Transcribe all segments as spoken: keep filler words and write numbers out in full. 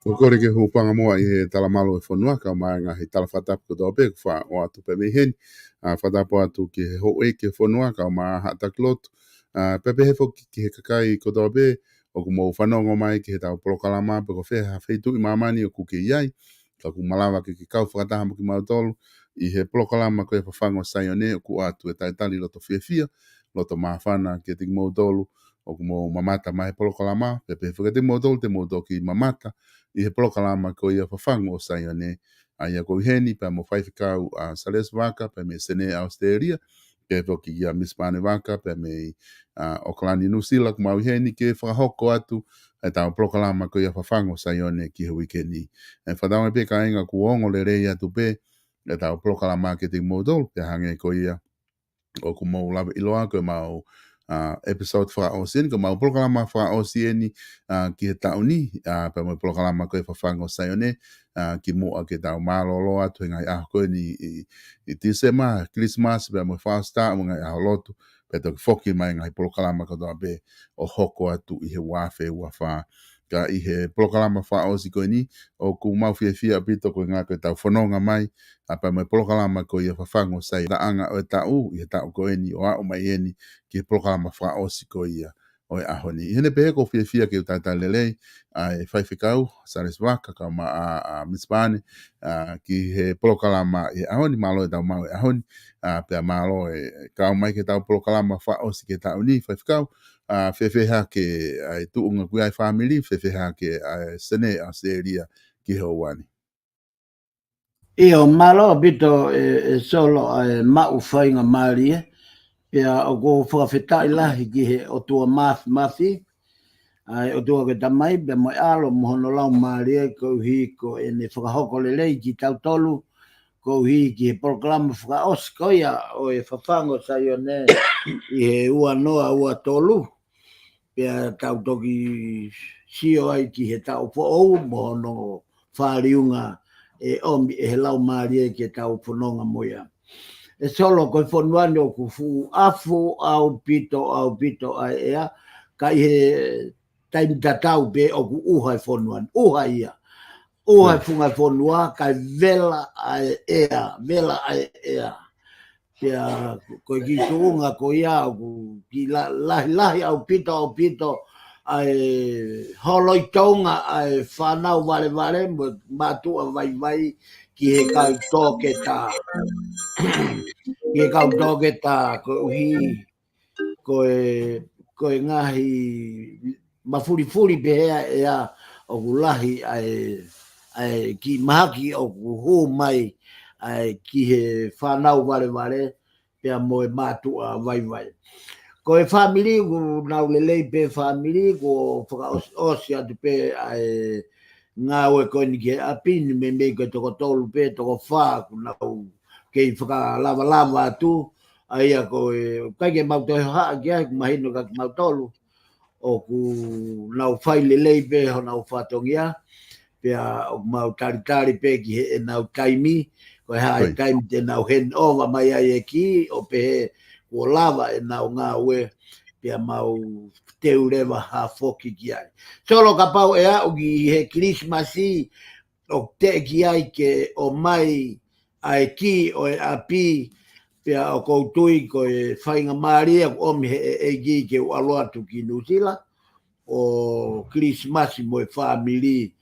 ʻOku ou kole ke u hūfanga muʻa ʻi he talamalu ʻo e fonua, kae ʻumaʻā e ngaahi tala fakatapu kotoa pē kuo faʻa ʻoatu pē mei heni. ʻA, fakatapu atu ki he houʻeiki ʻo e fonua, kae ʻumaʻā haʻa taki lotu. ʻA, pea pehē foki ki he kakai kotoa pē ʻoku mou fanongo mai ki heʻetau polokalama, pe ko fē ha feituʻu ʻi māmani ʻoku ke ʻi ai. Ka ʻoku malava ke ke kau fakataha mo kimautolu ʻi he polokalama ko e Fafangu ʻo Saione, ʻoku ʻoatu e talitali loto fiefia, loto māfana kiate kimoutolu ʻoku mou mamata mai he polokalama, pea pehē foki kiate kimoutolu te mou toki mamata ʻi he polokalama ko ia Fafangu ʻo Saione. ʻA ia ko ʻeni pea mo Faifekau ʻa Salesi Vaka, pea mei Senē, ʻAositelēlia, pea foki ʻa Misi Pane Vaka, pea mei, ʻa, ʻAokalani, Nuʻusila, ʻoku mau ʻi heni ke fakahoko atu ʻetau polokalama ko ia Fafangu ʻo Saione ki he uike ni. ʻE fakatauange pē kāinga kuo ongo lelei atu pē ʻetau polokalama kiate kimoutolu, pea hangē ko ia ʻoku mou lave ʻiloa ko ʻemau, ʻa, episode fakaʻosi eni, ko ʻemau polokalama fakaʻosi eni, ʻa, ki he taʻu ni, ʻa, pea mo e polokalama ko e Fafangu ʻo Saione, ʻa, kimuʻa ke tau mālōlō atu he ngaahi ʻaho ko eni ʻi, ʻi Tīsema, Kilisimasi, pea mo e Fakaʻositaʻu mo e ngaahi ʻaho lotu, pea toki foki mai e ngaahi polokalama kotoa pē ʻo hoko atu ʻi he ua afe ua fā. Ka ʻi he polokalama fakaʻosi ko eni, ʻoku mau fiefia ʻaupito ko e ngāue ko ʻetau fononga mai, ʻa, pea mo e polokalama ko ia Fafangu ʻo Saione, taʻanga ʻo e taʻu, ʻi he taʻu ko eni ʻo aʻu mai eni ki he polokalama fakaʻosi ko ia ʻo e ʻaho ni. ʻI heʻene pehē ʻoku ou fiefia ke u talitali lelei ʻa e Faifekau Salesi Vaka kae ʻumaʻā ʻa, ʻa Misi Pane, ʻa, ki he polokalama ʻi he ʻaho ni. Mālō e tau maʻu e ʻaho ni, ʻa, pea mālō e kau mai ki heʻetau polokalama fakaʻosi ki he taʻu ni, Faifekau. ʻA, fēfē hake ʻa e tuʻunga ʻoku ʻi ai e fāmili, fēfē hake ʻa e Senē, ʻAositelēlia ki he ʻaho ni? ʻIo, mālō ʻaupito ē, ē Solo, ʻa e maʻu faingamālie, pea ʻoku ou fakafetaʻi lahi ki he ʻOtua Māfimafi, ʻa e ʻOtua ko e Tamai, pea mo e ʻAlo, mo hono Laumālie, koeʻuhi ko ʻene fakahoko lelei kitautolu, koeʻuhi ki he polokalama fakaʻosi ko ia ʻo e Fafangu ʻo Saione ʻi he ua noa ua tolu. Pea tau toki sio ai ki he taʻu foʻou mo hono fāliunga ʻe ʻomi ʻe he Laumālie ke tau fononga mo ia. ʻE Solo, ko e fonua ni ʻoku fuʻu ʻafu ʻaupito, ʻaupito ʻa e ʻea, ka ʻi he taimi tatau pē ʻoku ʻuha e fonua ni, ʻuha ia. ʻUha e funga fonua, kae vela ʻa e ʻea, vela ʻa e ʻea. Pea ko e kiʻi tuʻunga ko ia ʻoku kiʻi la-, lahilahi ʻaupito, ʻaupito ʻa e holoʻi Tonga ʻa e fānau valevale mo e mātuʻa vaivai ki he kau toketā. Ki he kau toketā koeʻuhi ko e, ko e ngaahi mafulifuli pehē ʻa e ʻea ʻoku lahi ʻa e, ʻa e kiʻi mahaki ʻoku hū mai ʻa e ki he fānau valevale pea mo e mātuʻa vaivai. Ko e fāmili ʻoku nau lelei pē fāmili, kuo fakaʻosiʻosi atu pē ʻa e ngāue ko eni ki he ʻapi ni, meimei ko e toko tolu pē, toko fā ʻoku nau kei fakalavalava atu, ʻa ia ko e, ʻikai ke mau toe haʻa ki ai, ʻoku mahino kia kimautolu ʻoku nau fai lelei pē honau fatongia, pea ʻoku mau talitali pē ki heʻenau taimi, ko e hā e Oi. taimi te nau hand over mai ai e kī, ʻo pehē kuo lava ʻenau ngāue, pea mau teu leva ha foki ki ai. Solo, kapau ʻe aʻu ki he Kilisimasi, ʻoku teʻeki ai ke ʻomai ʻa e kī ʻo e ʻapi, pea ʻoku ou tui ko e faingamālie ʻoku ʻomi he ʻEiki ke u ʻalu atu ki Nuʻusila ʻo Kilisimasi mo e fāmili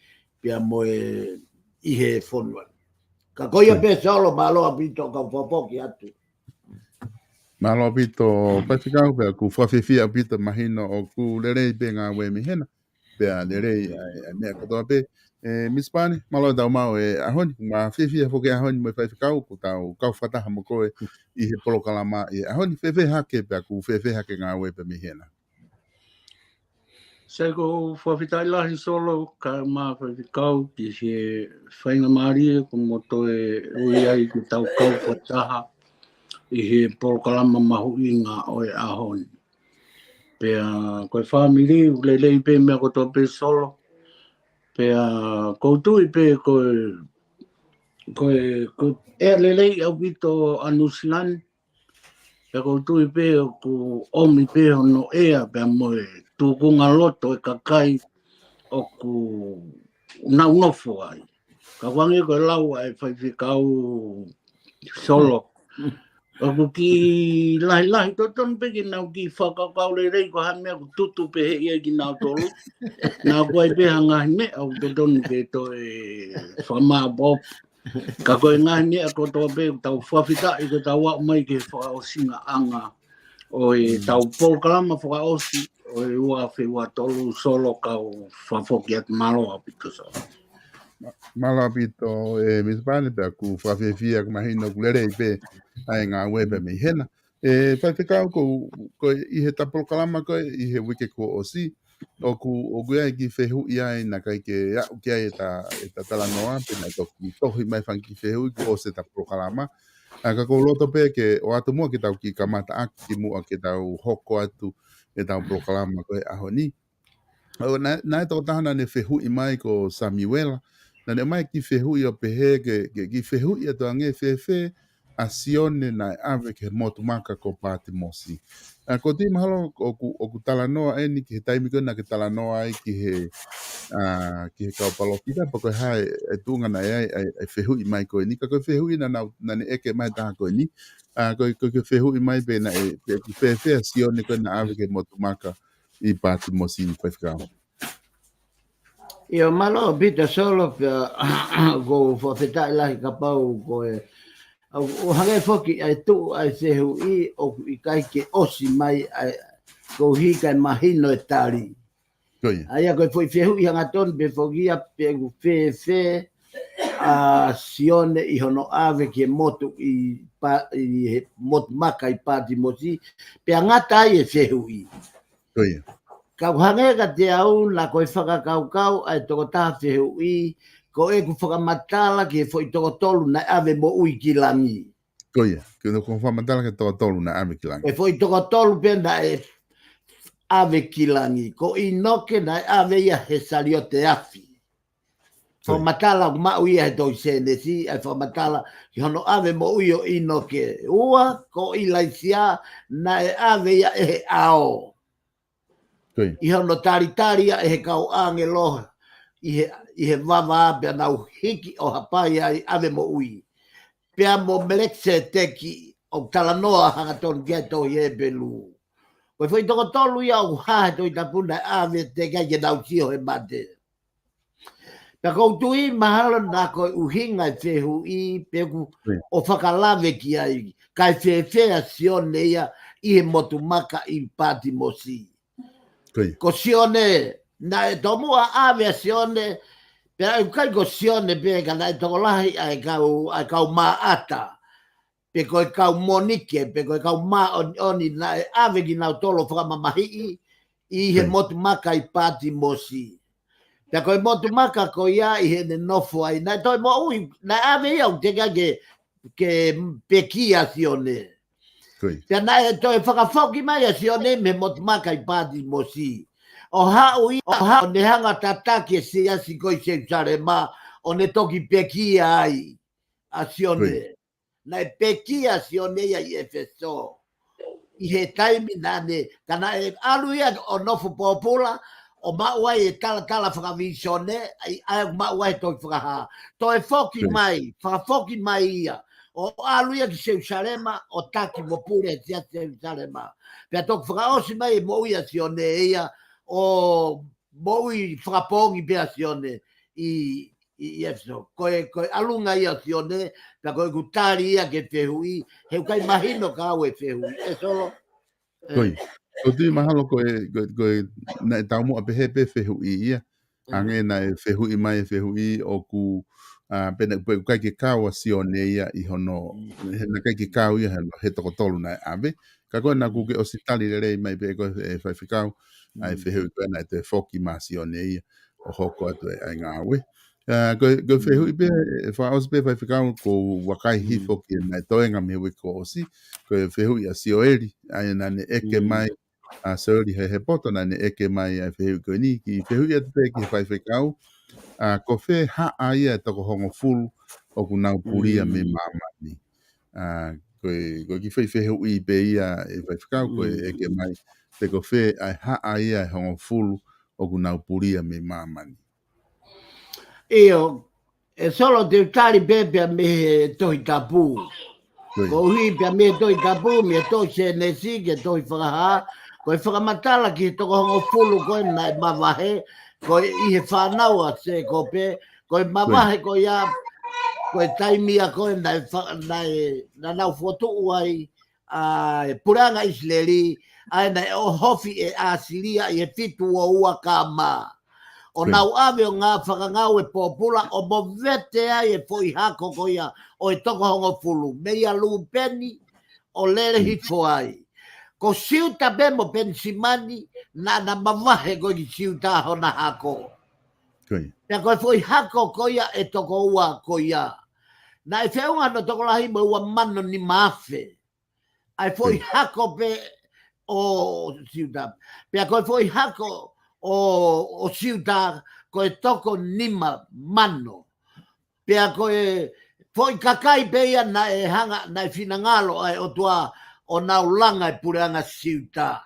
pea mo e ʻi he fonua. Ka ko ia Oi. pē Solo, mālō ʻaupito kau fakafoki atu. Mālō ʻaupito, Faifekau, pea ʻoku fakafiefia ʻaupito mahino ʻoku lelei pē ngāue mei hena. Pea lelei ʻa e, ʻa e meʻa kotoa pē. ʻE, Misi Pane, mālō e tau maʻu e ʻaho ni, ma fiefia foki ʻaho ni mo e Faifekau, ʻoku tau kau fakataha mo koe ʻi he polokalama ʻi he ʻaho ni, fēfē hake pea ʻoku fēfē hake ngāue pē mei hena. Sai, ʻoku ou fakafetaʻi lahi Solo, kae ʻumaʻā Faifekau ki he faingamālie kuo mo toe ui ai ke tau kau fakataha ʻi he polokalama mahuʻinga ʻo e ʻaho ni. Pea ko e fāmili, ʻoku lelei pē meʻa kotoa pē Solo. Pea ʻoku ou tui pē ko e, ko e, ko e ʻea lelei ʻaupito ʻa Nuʻusila ni. Pea ʻoku ou tui pē ʻoku ʻomi pē hono ʻea pea mo e tūkunga loto e kakai ʻoku nau nofo ai. Ka ʻoku hangē ko e lau ʻa e Faifekau Solo. ʻOku kiʻi lahilahi totonu pē ke nau kiʻi fakakaukau lelei ko ha meʻa ʻoku tutu pē heʻi ai kinautolu. Naʻa ʻoku ʻi ai pē ha ngaahi meʻa ʻoku totonu ke toe fakamāʻopoʻopo. Ka ko e ngaahi meʻa kotoa pē, tau fakafetaʻi ko e tau aʻu mai ki he fakaʻosingaʻanga ʻo e Mm. tau polokalama fakaʻosi ʻo e ua afe ua tolu Solo, kau fakafoki atu, mālō ʻaupito Solo. Mālō ʻaupito, ʻe Misi Pane, pea ʻoku fakafiefia, ʻoku mahino ʻoku lelei pē ʻa e ngāue pē mei hena. ʻE Faifekau, ko, ko ʻi he ta polokalama ko ē ʻi he uike kuo ʻosi, ʻoku, ʻoku ʻi ai e kiʻi fehuʻi ai naʻe ʻikai ke aʻu ki ai e ta, e ta talanoa, pea naʻe toki tohi mai e fanga kiʻi fehuʻi kuo ʻosi e ta polokalama. ʻA, ka ʻoku ou loto pē ke ʻoatu muʻa ke tau kiʻi kamataʻaki kimuʻa ke tau hoko atu e ta polokalama ko e ʻaho ni. ʻO naʻe, naʻe tokotaha naʻa ne fehuʻi mai ko Samiuela. Naʻa ne ʻomai e kiʻi fehuʻi ʻo pehē ke, ke kiʻi fehuʻi atu ange fēfē ʻa Sione naʻe ʻave ki he motu maka ko Patimosi. ʻA, ʻoku ou tui mahalo ʻoku, ʻoku talanoa eni ki he taimi ko ē naʻa ke talanoa ai ki he, ʻa, ki he kau palōfita, pe ko e hā e, e tuʻunga naʻe ʻi ai e, e fehuʻi mai ko eni. Ka ko e fehuʻi naʻa, naʻa, naʻa ne ʻeke mai taha ko eni. ʻA, ko e, ko e kiʻi fehuʻi mai pē naʻe, pe ʻoku fēfē ʻa Sione ko ē naʻe ʻave ki he motu maka ʻi Patimosi, Faifekau. ʻIo, mālō ʻaupito Solo, pea ʻoku ou fakafetaʻi lahi kapau ko e, ʻo, ʻo hangē foki ʻa e tuʻu ʻa e fehuʻi ʻoku ʻikai ke ʻosi mai ʻa e, koeʻuhi kae mahino e tali. Ko ia. ʻA ia ko e foʻi fehuʻi hangatonu pē foki ia pe ʻoku fēfē ʻa Sione ʻi hono ʻave ki he motu ʻi Pa-, ʻi he motu maka ʻi Patimosi, pea ngata ai e fehuʻi. Ko ia. Ka ʻoku hangē kiate au naʻa ko e fakakaukau ʻa e tokotaha fehuʻi, ʻoku fakamatala ki he foʻi toko tolu naʻe ʻave moʻui ki langi. Ko ia, ke no ko fakamatala ki he toko tolu naʻe ʻave ki langi. Ko e foʻi toko tolu pē naʻe ʻave ki langi. Ko ʻĪnoke naʻe ʻave ia he saliote afi. Ko e fakamatala ʻoku maʻu ia he tohi Sēnesi, ʻa e fakamatala ki hono ʻave moʻui ʻo ʻĪnoke. Ua, ko ʻIlaisiā naʻe ʻave ia ʻe he ʻao. Ko ia. ʻI hono talitali ia ʻe he kau ʻāngelo ʻi he, ʻi he vavā pea nau hiki ʻo hapai ai ʻave moʻui. Pea mo Melekiseteki ʻoku talanoa hangatonu ki ai e tohi Hepelū. Ko e foʻi toko tolu ia ʻoku hā he Tohi Tapu naʻe ʻave teʻeki ai ke nau sio he mate. Pea ʻoku ou tui mahalo naʻa ko e ʻuhinga e fehuʻi pe ʻoku Ko ia. ʻo fakalave ki ai, kae fēfē ʻa Sione ia ʻi he motu maka ʻi Patimosi. Ko ia. Ko Sione, naʻe tomuʻa ʻave ʻa Sione, pea ʻoku ʻikai ko Sione pē ka naʻe tokolahi ʻa e kau, ʻa e kau Maʻata, pe ko e kau Monike, pe ko e kau māʻoniʻoni naʻe ʻave kinautolu ʻo fakamamahiʻi ʻi he Ko ia. motu maka ʻi Patimosi. Pea ko e motu maka ko ia ʻi heʻene nofo ai, naʻe toe moʻui, naʻe ʻave ia ʻoku teʻeki ai ke, ke pekia ʻa Sione. Ko ia. Pea naʻe toe fakafoki mai ʻa Sione mei he motu maka ʻi Patimosi. ʻO haʻu ia, ʻo haʻu ʻo ne hanga ʻo tataki e siasi ko ē ʻi Selusalema, ʻo ne toki pekia ai ʻa Sione. Ko ia. Naʻe pekia ʻa Sione ia ʻi ʻEfesō. ʻI he taimi naʻa ne, ka naʻe ʻalu ia ʻo nofo pōpula, ʻo maʻu ai e talatala fakavīsone, ʻa ia ʻoku maʻu ai e tohi Fakahā. Toe foki Ko ia. mai, fakafoki mai ia. ʻO ʻalu ia ki Selusalema, ʻo taki mo pule e siasi Selusalema. Pea toki fakaʻosi mai e moʻui ʻa Sione ia, ʻo moʻui fakapoongi pē ʻa Sione ʻi, ʻi, ʻi ʻEfesō. Ko e, ko e ʻalunga ia ʻo Sione, pea ko ʻeku tali ia ki he fehuʻi, he ʻoku ʻikai mahino kiate au e fehuʻi. ʻE Solo? Ko ia. ʻOku ou tui mahalo ko e, ko e, ko e, naʻe taumuʻa pehē pē fehuʻi ia. Hangē naʻe fehuʻi mai e fehuʻi ʻoku, ʻa, pe naʻe, pe ʻoku ʻikai ke kau ʻa Sione ia ʻi hono, he naʻe ʻikai ke kau ia he, he toko tolu naʻe ʻave. Ka ko ena kuo ke ʻosi tali lelei mai pē ko e faifekau, ʻa e fehuʻi ko ē naʻe toe foki mai ʻa Sione ia, ʻo hoko atu e, ʻa e ngāue. ʻA, ko e, ko e fehuʻi pē, ʻe fakaʻosi pē faifekau, ko e vakai hifo ki he naʻe toenga mei he uike kuo ʻosi, ko e fehuʻi ʻa Sioeli, ʻa ia naʻa ne ʻeke mai, ʻa Sioeli he, he poto naʻa ne ʻeke mai ʻa e fehuʻi ko eni, kiʻi fehuʻi atu pē ki he faifekau, ʻa, ko fē haʻa ia e toko hongofulu ʻoku nau pulia mei māmani. ʻA, ko e, ko e kiʻi fai fehuʻi pē ia ʻe faifekau, ko e ʻeke mai, pe ko fē ʻa e haʻa ia e hongofulu ʻoku nau pulia mei māmani. ʻIo, ʻe Solo te u tali pē pea mei he Tohi Tapu. Ko ia. Ko e ʻuhi pea mei he Tohi Tapu, mei he tohi Sēnesi ki he tohi Fakahā, ko e fakamatala ki he toko hongofulu ko ē naʻe mavahe, ko e ʻi he fānau ʻa Sēkope, ko e mavahe ko ia, ko e taimi ia ko ē naʻe fa-, naʻe, naʻa nau fokotuʻu ai, ʻa e puleʻanga ʻIsileli, ʻa ia naʻe ʻohofi ʻe ʻAsilia ʻi he fitu ua ua K M. ʻO Ko ia. nau ʻave ʻo ngāue fakangāue pōpula, ʻo movete ai e foʻi hako ko ia ʻo e toko hongofulu, meia Lūpeni, ʻo lele hifo ai. Ko Siuta pē mo Penisimani, naʻa na mavahe ko ē ki Siuta hona hako. Ko ia. Pea ko e foʻi hako ko ia ʻe toko ua ko ia. Naʻe feʻunga hono tokolahi mo e ua mano nima afe. ʻA e foʻi Ko ia. hako pē ʻo Siuta. Pea ko e foʻi hako ʻo, ʻo Siuta ko e toko nima mano. Pea ko e foʻi kakai pē ia naʻe hanga, naʻe finangalo ʻa e ʻOtua ʻo nau langa e puleʻanga Siuta.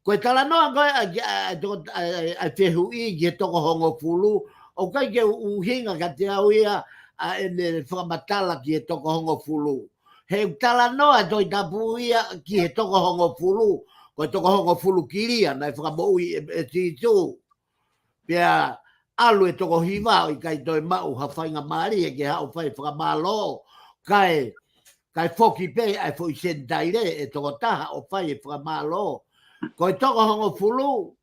Ko e talanoa ko ē ʻa, ʻa, ʻa, toko, ʻa, ʻa, ʻa e fehuʻi ki he toko hongofulu, ʻoku ʻikai ke ʻuhinga kiate au ia ʻa ʻene fakamatala ki he toko hongofulu. He ʻoku talanoa e Tohi Tapu ia ki he toko hongofulu, ko e toko hongofulu kilia naʻe fakamoʻui ʻe, ʻe Sīsū. Pea ʻalu e toko hiva ʻo ʻikai toe maʻu ha faingamālie ke haʻu ʻo fai fakamālō. Kae, kae foki pē ʻa e foʻi Senitaile ʻe toko taha ʻo fai e fakamālō. Ko e toko hongofulu,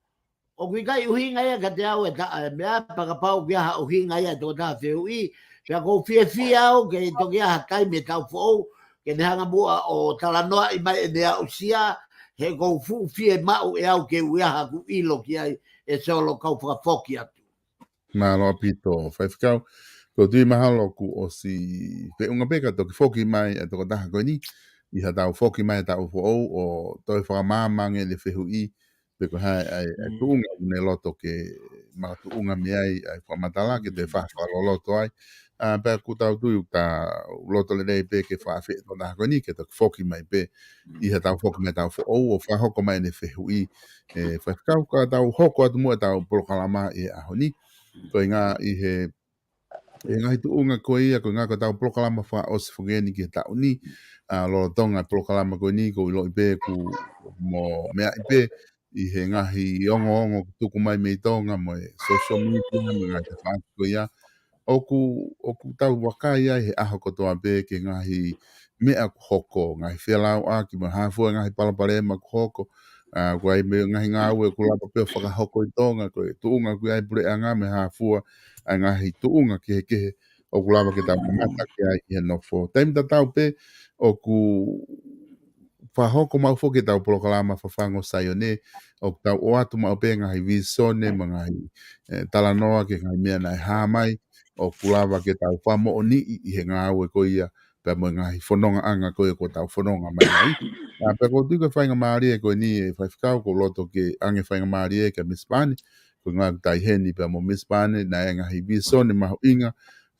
ʻoku ʻikai ʻuhinga ia kiate au e ta-, e meʻa, pea kapau ʻoku ʻi ai ha ʻuhinga ia e toko taha fehuʻi, pea ʻoku ou fiefia au ke toki ʻi ai ha taimi ʻe tau foʻou, ke ne hanga muʻa ʻo talanoaʻi mai ʻene aʻusia, he ʻoku ou fuʻu fiemaʻu ʻe au ke ʻi ai haʻaku ʻilo ki ai ʻe Solo, kau fakafoki atu. Mālō ʻaupito, Faifekau. Ko u tui mahalo kuo ʻosi feʻunga pē ka toki foki mai ʻa e tokotaha ko eni, ʻi haʻatau foki mai ʻa e taʻu foʻou ʻo toe fakamāmani ʻene fehuʻi, pe ko e hā ʻa e, ʻa e tuʻunga ʻoku ne loto ke makatuʻunga mei ai ʻa e fakamatala ke toe fakaloloto ai. ʻA, pea ʻoku tau tui ʻoku tau loto lelei pē ke fakaafeʻi e tokotaha ko eni ke toki foki mai pē ʻi haʻatau foki mai ʻa e taʻu foʻou ʻo fakahoko mai ʻene fehuʻi, ʻe Faifekau, ka tau hoko atu muʻa ʻetau polokalama ʻi he ʻaho ni. Ko e ngaahi ʻi he, ʻi he ngaahi tuʻunga ko ia, ko e ngaahi ko ʻetau polokalama fakaʻosi foki eni ki he taʻu ni, ʻa, lolotonga e polokalama ko eni, ʻoku ou ʻiloʻi pē ʻoku mo meaʻi pē ʻi he ngaahi ongoongo ʻoku tuku mai mei Tonga mo e social media mo e ngaahi tafaʻaki ko ia. ʻOku, ʻoku tau vakai ai he ʻaho kotoa pē ki he ngaahi meʻa ʻoku hoko, ngaahi felauʻaki mo e hā fua e ngaahi palopalema ʻoku hoko. ʻA, ʻoku ʻi ai mo e ngaahi ngāue ʻoku lava pē ʻo fakahoko ʻi Tonga, ko e tuʻunga ʻoku ʻi ai e puleʻanga mo e hā fua ʻa e ngaahi tuʻunga kehekehe ʻoku lava ke tau kamata ki ai ʻi he nofo. Taimi tatau pē ʻoku fakahoko maʻu foki ʻetau polokalama Fafangu ʻo Saione, ʻoku tau ʻoatu maʻu pē ngaahi vīsone mo e ngaahi, ʻe, talanoa ki he ngaahi meʻa naʻe hā mai, ʻoku lava ke tau fakamoʻoniʻi ʻi he ngāue ko ia, pea mo e ngaahi fonongaʻanga ko ia ʻoku tau fononga mai ai. ʻA, pea ʻoku ou tui ko e faingamālie ko eni ʻe Faifekau, ʻoku ou loto ke ʻoange faingamālie kia Miss Pane, ko e ngaahi taʻahine pea mo Miss Pane, naʻe ngaahi vīsone mahuʻinga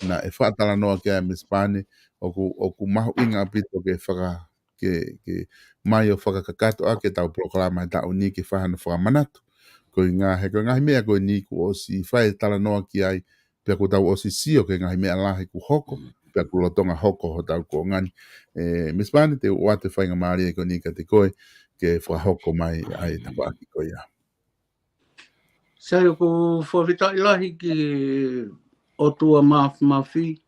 naʻe fakatalanoa ki ai ʻa Miss Pane, ʻoku, ʻoku mahuʻinga ʻaupito ke faka-, ke, ke mai ʻo fakakakato ʻaki ʻetau polokalama he taʻu ni ke fai hano fakamanatu. Ko e ngaahi, ko e ngaahi meʻa ko eni kuo ʻosi fai e talanoa ki ai, pea kuo tau ʻosi sio ki he ngaahi meʻa lahi kuo hoko, pea kuo lolotonga hoko ʻi hotau kuonga ni. ʻE, Miss Pane, te u ʻoatu e faingamālie ko eni kiate koe, ke fakahoko mai ʻa e tafaʻaki ko ia. Sai, ʻoku ou fakafetaʻi lahi ki he ʻOtua Mafimafi,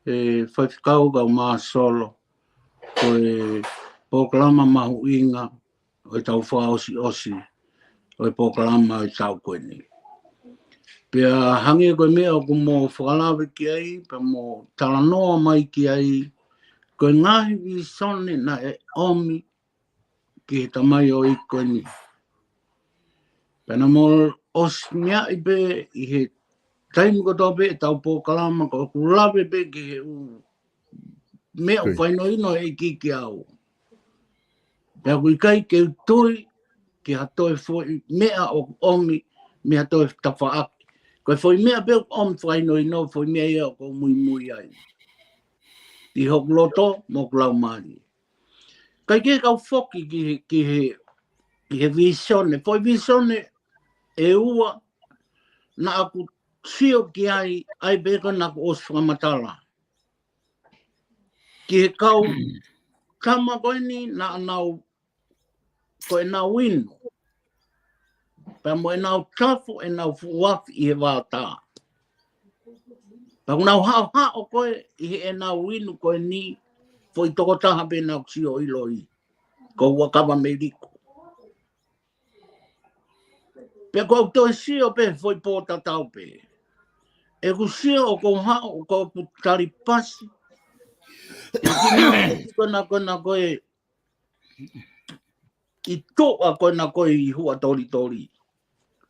ʻe Faifekau Kaumāsolo, ko e polokalama mahuʻinga ʻo ʻetau fakaʻosiʻosi ʻo e polokalama ʻo e taʻu ko eni. Pea hangē ko e meʻa ʻoku mo fakalave ki ai, pea mo talanoa mai ki ai, ko e ngaahi vīsone naʻe ʻomi ki he tamaioʻeiki ko eni. Pea naʻa mo ʻosi meaʻi pē ʻi he taimi kotoa pē ʻetau polokalama, ko ʻeku lave pē ki he ʻū meʻa ʻoku fakahinohino ʻe he ʻEiki kiate au. Pea ʻoku ʻikai ke u tui ki ha toe foʻi meʻa ʻoku ʻomi mei ha toe tafaʻaki. Ko e foʻi meʻa pē ʻoku ʻomi fakahinohino, foʻi meʻa ia ʻoku ou muimui ai ʻi hoku loto mo hoku laumālie. Kae kehe, kau foki ki he, ki he, ki he vīsone. Foʻi vīsone ʻe ua naʻa ku sio ki ai, ʻa ia pē ko ē naʻa ku ʻosi fakamatala. Ki he kau tama ko eni naʻa nau, ko ʻenau inu, pea mo ʻenau tafo ʻenau fuʻu afi ʻi he vaotā. Pea ʻoku nau haʻohaʻo ko ē ʻi heʻenau inu ko eni, foʻi tokotaha pē naʻa ku sio ʻiloʻi, ko Huʻakavameiliku. Pea ko ʻeku toe sio pē foʻi pō tatau pē. ʻEku sio ʻoku ou haʻu ʻoku ou tali pasi. Ko ena, ko ena ko e ʻi Tuʻa, ko ena ko e ʻi Huʻatolitoli.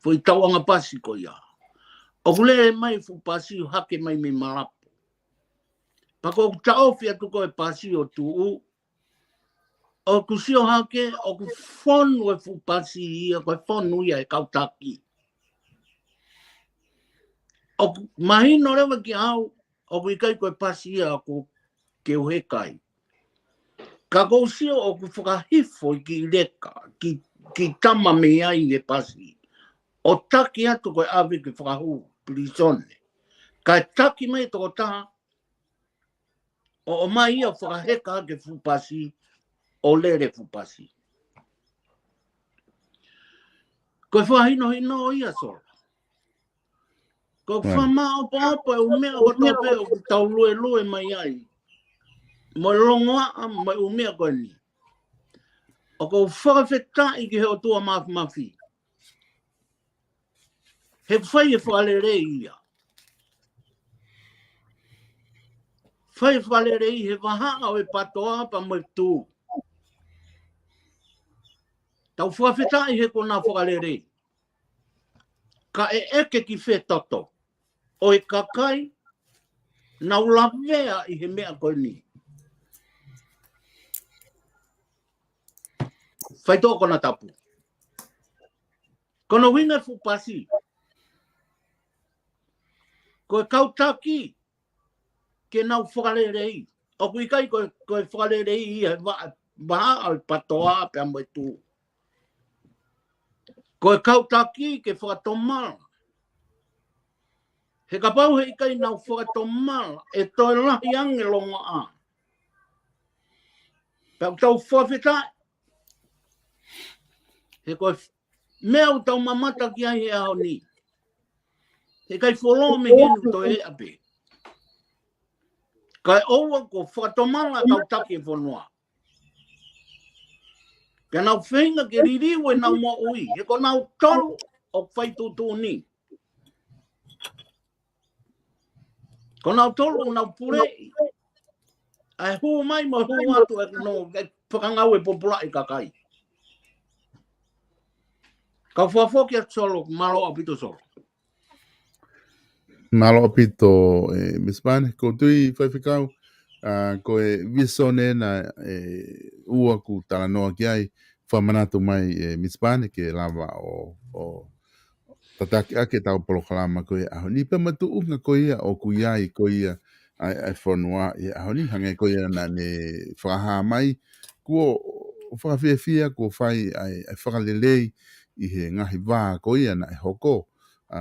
Foʻi tauʻanga pasi ko ia. ʻOku lele mai fuʻu pasi ʻo hake mai mei malapu. Pea ko ʻeku taʻofi atu ko e pasi ʻo tuʻu, ʻoku sio hake, ʻoku fonu e fuʻu pasi ia, ko e fonu ia ʻe he kau taki. ʻOku mahino leva kiate au, ʻoku ʻikai ko e pasi ia ʻoku ke u heka ai. Ka ʻoku ou sio ʻoku fakahifo ʻi he leka, ki, ki tama mei ai e pasi. ʻO taki atu ko e ʻave ke fakahū pilīsone. Kae taki mai tokotaha, ʻo ʻomai ia ʻo fakaheka ʻaki e fuʻu pasi, ʻo lele fuʻu pasi. Ko e fakahinohino ia, Sola. Ko e fakamāʻopoʻopo e ʻū meʻa kotoa pē ʻoku tau luelue mai ai. Mo e longoaʻa, mo e ʻū meʻa ko eni. ʻOku ou fakafetaʻi ki he ʻOtua Mafimafi. He fai e fakalelei ia. Fai e fakalelei he vahaʻa ʻo e PATOA pea mo e Tuʻi. Tau fakafetaʻi he ko ʻena fakalelei. Ka ʻe ʻeke ki fē toto. ʻo e kakai naʻa nau lavea ʻi he meʻa ko eni. Faitoʻo konatapu. Ko hono ʻuhinga e fuʻu pasi, ko e kau taki ke nau fakalelei. ʻOku ʻikai ko e, ko e fakalelei ia he vaʻa, vaʻa ʻo e patoa pea mo e tū. Ko e kau taki ke fakatomala. He kapau he ʻikai nau fakatomala, ʻe toe lahi ange longoaʻa. Pea ʻoku tau fakafetaʻi. He ko e meʻa ʻoku tau mamata ki ai he ʻaho ni, he ʻikai fuoloa mei heni, toe eʻa pē. Kae ʻoua kuo fakatomala kau taki e fonua. Pea nau feinga ke liliu ʻenau moʻui, he ko nautolu ʻoku fai tuʻutuʻuni. Ko nautolu ʻoku nau puleʻi ʻa e hū mai mo e hū atu ʻa e, no, e fakangāue pōpula ʻa e kakai. Kau fakafoki atu Solo, mālō ʻaupito Solo. Mālō ʻaupito, ē, Misa Pane, ʻoku ou tui Faifekau, ā, ko e visone ena, ē, ʻoku ou talanoa ki ai, fakamanatu mai, ē, Misa Pane, ke lava ʻo, ʻo tataki ʻaki ʻetau polokalama ko e ʻaho ni pea mo e tuʻunga ko ia ʻoku ʻi ai ko ia ʻa e, ʻa e fonua ʻi he ʻaho ni, hangē ko ia naʻa ne fakahā mai, kuo fakafiefia, kuo fai ʻa e, ʻa e fakalelei ʻi he ngaahi vā ko ia naʻe hoko. Ā,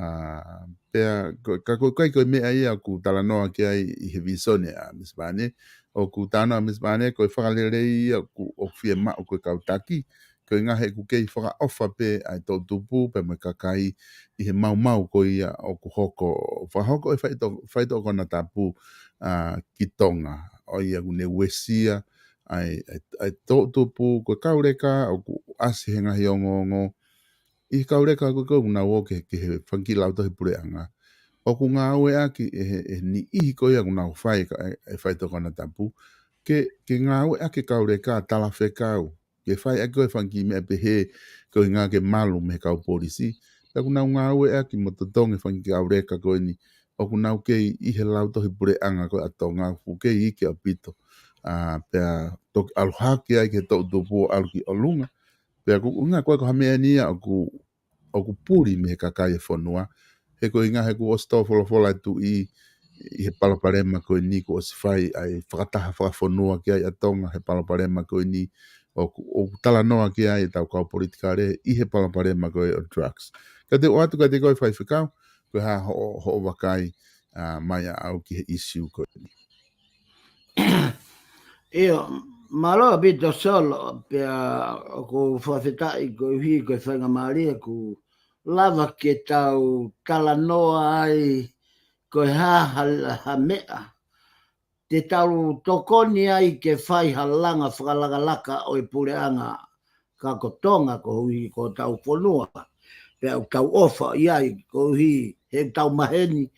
pea, ko, ka ko e ʻikai ko e meʻa ia ʻoku talanoa ki ai ʻi he visone ʻa Misa Pane, ʻoku talanoa Misa Pane, ko e fakalelei ia ʻoku, ʻoku fiemaʻu ko e kau taki, ko e ʻuhinga he ʻoku kei fakaʻofa pē ʻa e toʻutupu pea mo e kakai ʻi he maumau ko ia ʻoku hoko, fakahoko ʻe faito-, faitoʻo konatapu, ā, ki Tonga. ʻO ia ʻoku ne uesia ʻa e, ʻa e, ʻa e toʻutupu, ko e kau leka ʻoku ʻasi he ngaahi ongoongo, ʻi he kau leka ko ē ʻoku nau ō ki he, ki he fanga kiʻi lautohi puleʻanga. ʻOku ngāueʻaki ʻe he, ʻe he niʻihi ko ia ʻoku nau fai ka, ʻe, ʻe faitoʻo konatapu, ke, ke ngāueʻaki e kau leka talafekau, ke fai ʻaki ko e fanga kiʻi meʻa pehē, ko e ʻuhinga ke malu mei he kau polisi. Pea ʻoku nau ngāueʻaki mo totongi e fanga kiʻi kau leka ko eni, ʻoku nau kei ʻi he lautohi puleʻanga ko ē ʻa Tonga, ʻoku kei iiki ʻaupito. Ā, pea toki ʻalu hake ai ki he toʻutupu ʻo ʻalu ki ʻolunga. Pea ʻoku, ʻuhinga ko e ko ha meʻa eni ia ʻoku, ʻoku puli mei he kakai e fonua. He ko e ʻuhinga he kuo ʻosi tō folofola e Tuʻi ʻi he palopalema ko eni kuo ʻosi fai ʻa e fakataha fakafonua ki ai ʻa Tonga he palopalema ko eni, ʻoku, ʻoku talanoa ki ai ʻetau kau politikale ʻi he palopalema ko ē ʻo drugs. Ka te u ʻoatu kiate koe Faifekau, ko e hā hoʻo, hoʻo vakai, ā, mai ʻaʻau ki he ʻīsiu ko eni. ʻIo, mālō ʻaupito Solo, pea ʻoku ou fakafetaʻi koeʻuhi ko e faingamālie kuo lava ke tau talanoa ai ko e hā ha, ha meʻa te tau tokoni ai ke fai ha langa fakalakalaka ʻo e puleʻanga ka ko Tonga koeʻuhi ko hotau fonua. Pea ʻoku tau ʻofa ʻi ai koeʻuhi he ʻoku tau maheni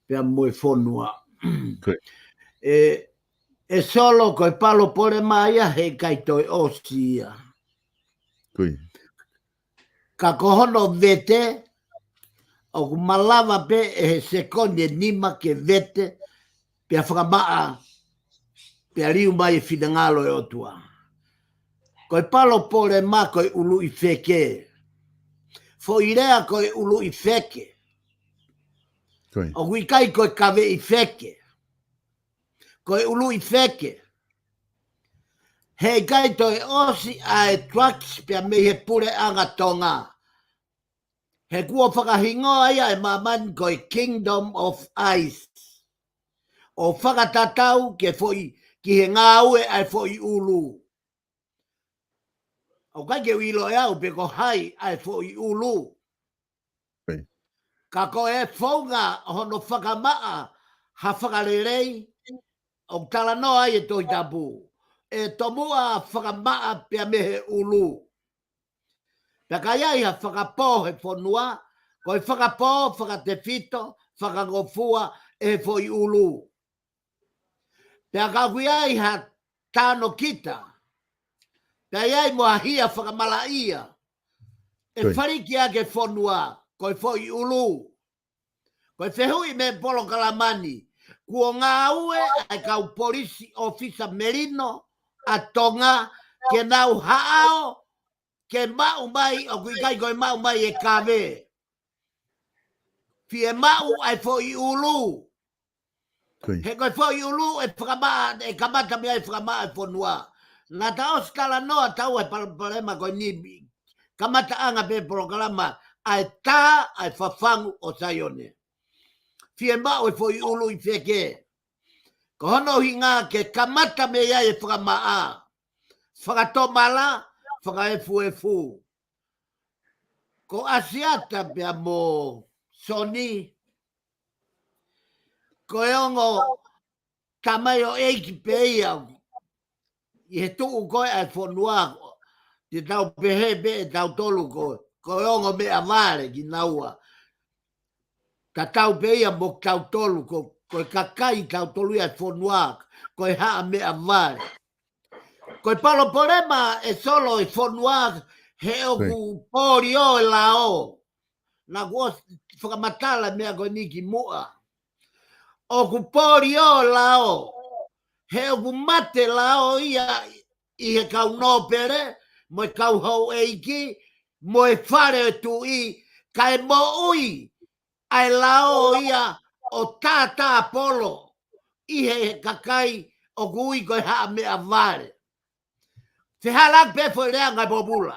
pea mo e fonua. Ko ia. ʻE, ʻe Solo ko e palopalema ia he ʻikai toe ʻosi ia. Ko ia. Ka ko hono vete, ʻoku malava pē ʻe he sekoni ʻe nima ke vete, pea fakamaʻa, pea liu mai e finangalo e ʻOtua. Ko e palopalema ko e ʻuluʻi feke. Foʻi lea ko e ʻuluʻi feke. Ko ia. ʻOku ʻikai ko e kaveʻi feke. Ko e ʻuluʻi feke. He ʻikai toe ʻosi ʻa e drugs pea mei he puleʻanga Tonga. He kuo fakahingoa ia ʻe māmani ko e Kingdom of Ice. ʻO fakatatau ke foʻi, ki he ngāue ʻa e foʻi ʻulu. ʻOku ʻikai ke u ʻilo ʻe au pe ko hai ʻa e foʻi ʻulu. Right. Ka ko e founga hono fakamaʻa ha fakalelei, ʻoku talanoa ai e Tohi Tapu, ʻe tomuʻa fakamaʻa pea mei he ʻulu. Pea ka ʻi ai ha fakapō he fonua, ko e fakapō, fakatefito, fakangofua ʻe he foʻi ʻulu. Pea ka ʻoku ʻi ai ha tano kita, pea ʻi ai mo ha hia fakamalaʻia, ʻe Ko ia. faliki ʻaki e fonua, ko e foʻi ʻulu. Ko e fehuʻi mei he polokalama ni, kuo ngāue ʻa e kau police officer melino ʻa Tonga ke nau haʻao ke maʻu mai, ʻoku ʻikai ko e maʻu mai e kave. Fiemaʻu ʻa e foʻi ʻulu. He ko e foʻi ʻulu ʻe fakamaʻa, ʻe kamata mei ai e fakamaʻa e fonua. Naʻa ta ʻosi talanoa taua he palopalema ko eni, kamataʻanga pē polokalama, ʻa e tā ʻa e fafangu ʻo Saione. Fiemaʻu e foʻi ʻulu ʻi feke. Ko hono ʻuhinga ke kamata mei ai e fakamaʻa, fakatomala, fakaefuefu. Ko ʻAsiata pea mo Soni, ko e ongo tamaioʻeiki pē ia ʻi he tuʻu ko ē ʻa e fonua. Te tau pehē pē ʻe tautolu ko, ko e ongo meʻavale kinaua. Tatau pē ia mo tautolu ko, ko e kakai tautolu ia ʻa e fonua, ko e haʻa meʻavale. Ko e palopalema ʻe Solo ʻi he fonua he ʻoku polio e lao. Naʻa ku ʻosi fakamatala meʻa ko eni kimuʻa. ʻOku polio e lao. He ʻoku mate lao ia ʻi he kau nōpele, mo e kau houʻeiki, mo e fale ʻo e tuʻi, kae moʻui ʻa e lao ia ʻo tātāpolo ʻi he kakai ʻoku ui ko e haʻa meʻavale. Fehālaaki pē foʻi lea Ngāue Pōpula.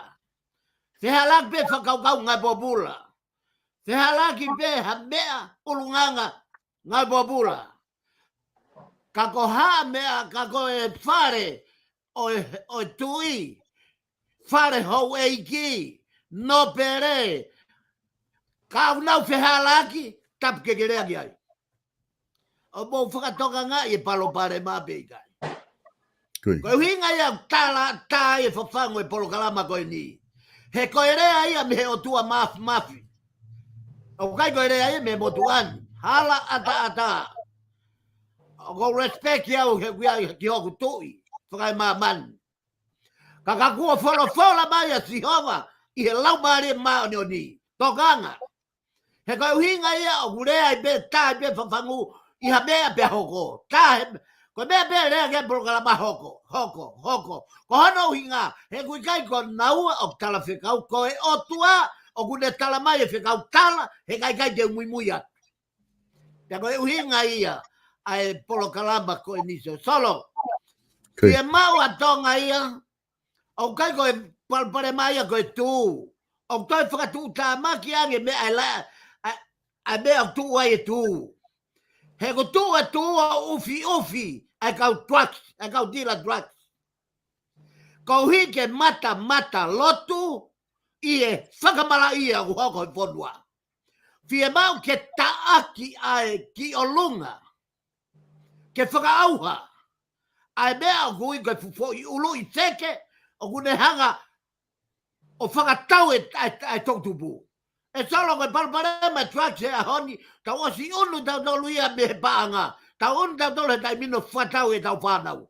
Fehālaaki pē fakakaukau Ngāue Pōpula. Fehālaaki pē ha meʻa ʻulungaanga Ngāue Pōpula. Ka ko ha meʻa, ka ko e fale ʻo e, ʻo e tuʻi, fale houʻeiki, nōpele, ka ʻoku nau fehālaaki, tapu ke ke lea ki ai. ʻOku mou fakatokangaʻi e palopalema pē ʻikai. Ko e ʻuhinga ia ʻoku tala tā e fafangu e polokalama ko eni. He ko e lea ia mei he ʻOtua Māfimafi. ʻOku ʻikai ko e lea ia mei he motuʻa ni. Hala ʻataʻatā. ʻOku ou respect au he ʻoku ʻi ai ki hoku tuʻi fakaemāmani. Ka ka kuo folofola mai ʻa Sihova ʻi he Laumālie Māʻoniʻoni. Tokanga. He ko e ʻuhinga ia ʻoku lea ai pē, tā ai pē fafangu ʻi ha meʻa pea hoko. Tā he, ko e meʻa pē lea ki he polokalama hoko, hoko, hoko. Ko hono ʻuhinga, he ʻoku ʻikai ko naua ʻoku tala fekau, ko e ʻOtua ʻoku ne tala mai e fekau tala, he ʻikai ke u muimui atu. Pea ko e ʻuhinga ia ʻa e polokalama ko eni Solo. Fiemaʻu ʻa Tonga ia, ʻoku ʻikai ko e palopalema ia ko e tū. ʻOku toe fakatuʻutāmaki ange meʻa ʻe la, ʻa, ʻa meʻa ʻoku tuʻu ai e tū. He ko e tuʻu e tū ʻo ʻufiʻufi ʻa e kau drugs, ʻa e kau dealer drugs. Koeʻuhi ke matamata lotu ʻi he fakamalaʻia ʻoku hoko he fonua. Fiemaʻu ke taʻaki ʻa e ki ʻolunga. Ke fakaʻauha ʻa e meʻa ʻoku ui ko e fuʻu foʻi ʻulu ʻi feke, ʻoku ne hanga ʻo fakatau e, ʻa e, ʻa e toʻutupu. ʻE Solo ko e palopalema e drugs he ʻaho ni, tau ʻosi ʻunu tautolu ia mei he paʻanga. Tau ʻunu tautolu he taimi ni ʻo fakatau ʻetau fānau.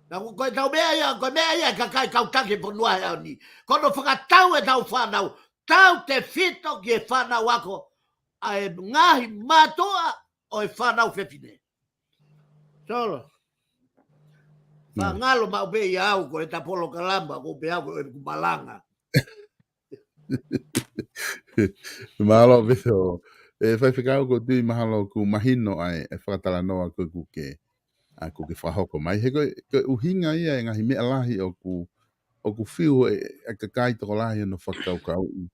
Naʻa ko, ko ʻetau meʻa ia, ko e meʻa ia ʻa e kakai kau taki e fonua he ʻaho ni. Ko hono fakatau ʻetau fānau, tautefito ki he fānau ako ʻa e ngaahi mātuʻa ʻo e fānau fefine. Solo. Faʻa ngalo maʻu pē ia au ko e ta polokalama ko pē au ko e ku malanga. Mālō Vito. ʻE Faifekau, ʻoku ou tui mahalo ʻoku mahino ʻa e, e fakatalanoa ko ē ʻoku ke, ʻa ʻoku ke fakahoko mai. He ko e, ko e ʻuhinga ia e ngaahi meʻa lahi ʻoku, ʻoku fiu e, e kakai tokolahi hono fakakaukauʻi.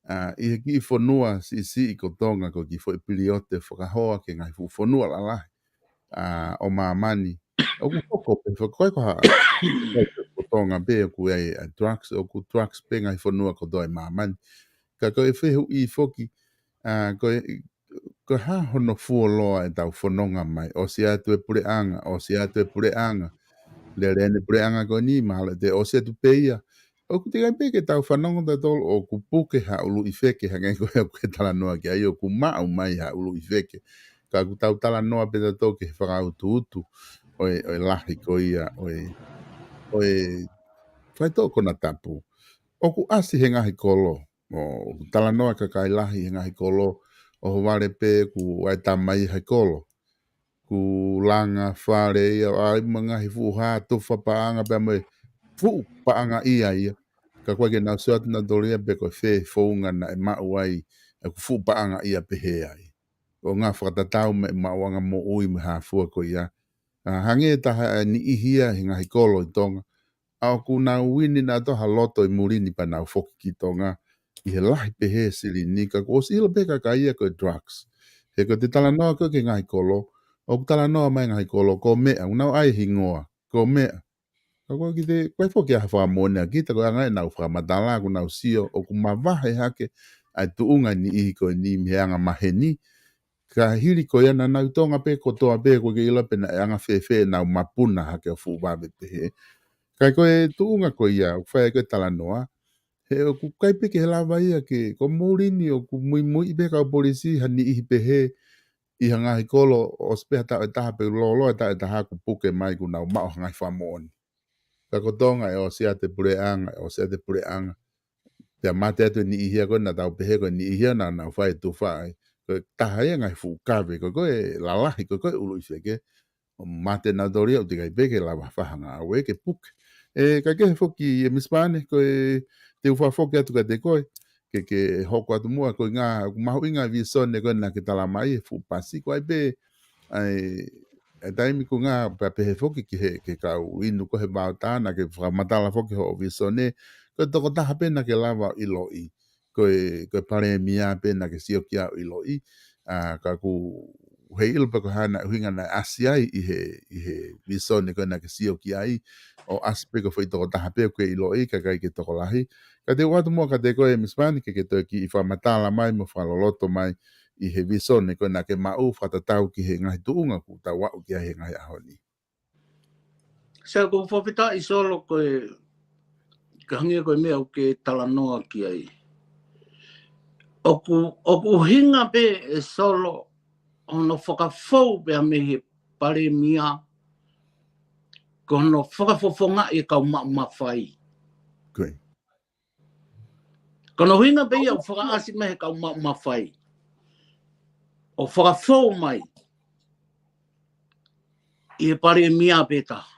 ʻA, ʻi he kiʻi fonua siʻisiʻi ko Tonga ko e kiʻi foʻi piliote fakahoa ki he ngaahi fuʻu fonua lalahi, ʻa, ʻo māmani. ʻOku hoko pē, fakakoe ko ha, ko Tonga pē ʻoku ʻi ai ʻa e drugs, ʻoku drugs pē ngaahi fonua kotoa ʻi māmani. Ka ko e fehuʻi foki, ʻa, ko e, ko e hā hono fuoloa ʻetau fononga mai, ʻosi atu e puleʻanga, ʻosi atu e puleʻanga. Lele ʻene puleʻanga ko eni, mahalo ʻe toe ʻosi atu pē ia. ʻOku teʻeki ai pē ke tau fanongo tautolu ʻoku puke ha ʻulu ʻi feke, hangē ko ia ʻoku ke talanoa ki ai, ʻoku maʻu mai ha ʻulu ʻi feke. Ka ʻoku tau talanoa pē tautolu ki he fakautuutu ʻo e, ʻo e lahi ko ia ʻo e, ʻo e faitoʻo konatapu. ʻOku ʻasi he ngaahi kolo, ʻoku talanoa e kakai lahi he ngaahi kolo, ʻohovale pē kuo ʻai tamai he kolo. Kuo langa fale ia, ʻai mo e ngaahi fuʻu hā, tufa paʻanga pea mo e fuʻu paʻanga ia ia. Ka ʻoku ʻikai ke nau sio atu nautolu ia pe ko e fē founga naʻe maʻu ai ʻeku fuʻu paʻanga ia pehē ai. ʻO ngā fakatatau mo e maʻuʻanga moʻui mo e hā fua ko ia. ʻA, hangē ha taha e niʻihi ia he ngaahi kolo ʻi Tonga. ʻA ʻoku nau ʻi ai nautolu ha loto ʻi muli ni pea nau foki ki Tonga ʻi he lahi pehē silini, ka kuo ʻosi ʻilo pē ʻe he kakai ia ko e drugs. He ko ʻete talanoa ko ē ki he ngaahi kolo, ʻoku talanoa mai e ngaahi kolo, ko e meʻa, ʻoku nau ʻai e hingoa, ko e meʻa. Ka ʻoku ʻikai ke te, ʻoku ʻikai foki ha fakamoʻoni ʻa kita, ko e anga ʻenau fakamatala, ʻoku nau sio, ʻoku mavahe hake ʻa e tuʻunga e niʻihi ko eni mei he anga maheni, ka hili ko ia naʻa nau ʻi Tonga pē kotoa pē, ʻoku ʻikai ke ʻilo pe naʻe anga fēfē ʻenau mapuna hake ʻo fuʻu vave pehē. Ka ko e tuʻunga ko ia, ʻoku fai ko ē talanoa, he ʻoku ʻikai pē ke lava ia ke, ko e muli ni ʻoku muimui pē kau polisi ha niʻihi pehē, ʻi ha ngaahi kolo ʻosi pē ha taʻu ʻe taha pe lōloa e taʻu ʻe taha kuo puke mai kuo nau maʻu ha ngaahi fakamoʻoni. Ka ko Tonga ʻe ʻosi ʻa e puleʻanga, ʻe ʻosi ʻa e puleʻanga. Pea mate atu e niʻihi ia ko ē naʻa tau pehē ko e niʻihi ia naʻa nau fai e tufa ai. Ko e taha ia e ngaahi fuʻu kave, ko e, ko e lalahi, ko e, ko e ʻuluʻi feke. ʻO mate nautolu ia ʻoku teʻeki ai pē ke lava fai ha ngāue ke puke. ʻE, ka ke foki e Misi Pane, ko e te u fakafoki atu kiate koe, ke, ke hoko atu muʻa ko e ngaahi, ʻoku mahuʻinga e visone ko ē naʻa ke tala mai e fuʻu pasi, ko e ʻai pē, ʻai, e taimi ko ē ngaahi pea pehē foki ki he, ki he kau inu ko ē he vaotā naʻa ke fakamatala foki hoʻo visone, ko e tokotaha pē naʻa ke lava ʻiloʻi, ko e, ko e palēmia pē naʻa ke sio ki ai ʻiloʻi, ʻa, ka ʻoku ʻikai ʻilo pe ko e hā naʻe ʻuhinga naʻe ʻasi ai ʻi he, ʻi he visone ko ē naʻa ke sio ki ai, ʻo ʻasi pē ko e foʻi tokotaha pē ʻoku ke ʻiloʻi, ka ʻikai ke tokolahi. Ka te u ʻoatu muʻa kiate koe Misi Pane ke ke toe kiʻi fakamatala mai mo fakaloloto mai ʻi he visone ko ē naʻa ke maʻu fakatatau ki he ngaahi tuʻunga ʻoku tau aʻu ki ai he ngaahi ʻaho ni. Sai, ʻoku ou fakafetaʻi Solo ko e, ka hangē ko e meʻa ʻoku ke talanoa ki ai. ʻOku, ʻoku ʻuhinga pē ʻe Solo hono fakafou pea mei he palēmia, ko hono fakafofongaʻi e kau maʻu mafai. Ko e. Ko hono ʻuhinga pē ia ʻoku fakaʻasi mai he kau maʻu mafai ʻo fakafou mai ʻi he palēmia pē taha.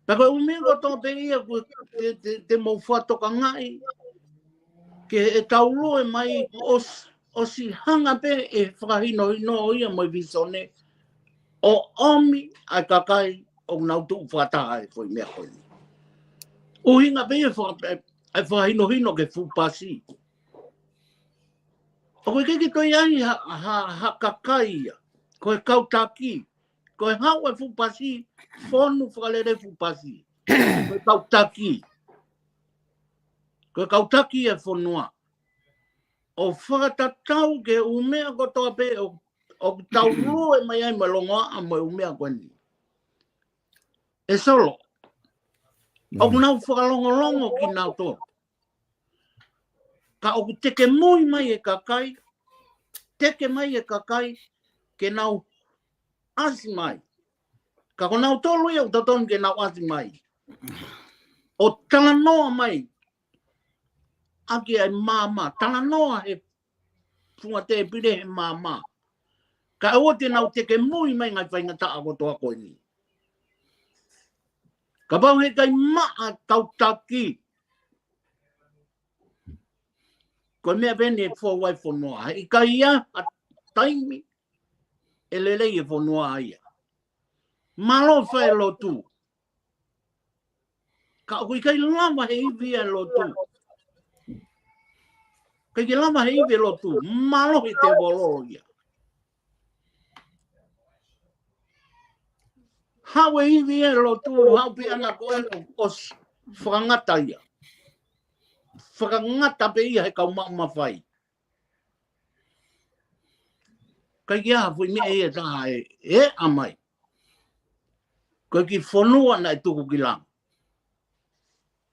Pea ko e ʻū meʻa kotoa pē ia ʻoku te, te, te mou fakatokangaʻi ke ʻe tau lue mai ʻosi, ʻosi hanga pē ʻe he fakahinohino ia mo e visone ʻo ʻomi ʻa e kakai ʻoku nau tuʻu fakataha he foʻi meʻa ko eni. ʻUhinga pē ia faka-, e, e fakahinohino ki he fuʻu pasi. ʻOku ʻikai ke toe ʻi ai ha, ha, ha kakai ia. Ko e kau taki. Ko e haʻu e fuʻu pasi, fonu fakalele fuʻu pasi. Ko e kau taki. Ko e kau taki e fonua. ʻO fakatatau ki he ʻū meʻa kotoa pē ʻo, ʻoku tau lue mai ai mo e longoaʻa mo e ʻū meʻa ko eni. ʻE Solo, ʻoku nau fakalongolongo kinautolu. Ka ʻoku teke mui mai e kakai, teke mai e kakai, ke nau ʻasi mai. Ka ko nautolu ia ʻoku totonu ke nau ʻasi mai. ʻO talanoa mai ʻaki ʻa e maama, talanoa he funga tēpile he maama. Kae ʻoua te nau teke mui mai ngaahi faingataʻa kotoa ko eni. Kapau heʻikai maʻa kau taki, ko e meʻa pē eni ʻe fou ai e fonua. Heʻikai ʻi ai ha taimi ʻe lelei e fonua ia. Mālō fai e lotu. Ka ʻoku ʻikai lava he ivi e lotu. ʻIkai ke lava he ivi e lotu. Mālō he tēvolo ia. Haʻu e ivi e lotu, haʻu pē ʻana ko ē ʻo s-, fakangata ia. Fakangata pē ia he kau maʻu mafai. ʻIkai ke ʻi ai ha foʻi meʻa ia ʻe taha ʻe, ʻe ʻomai. Ko e kiʻi fonua naʻe tuku ki lalo.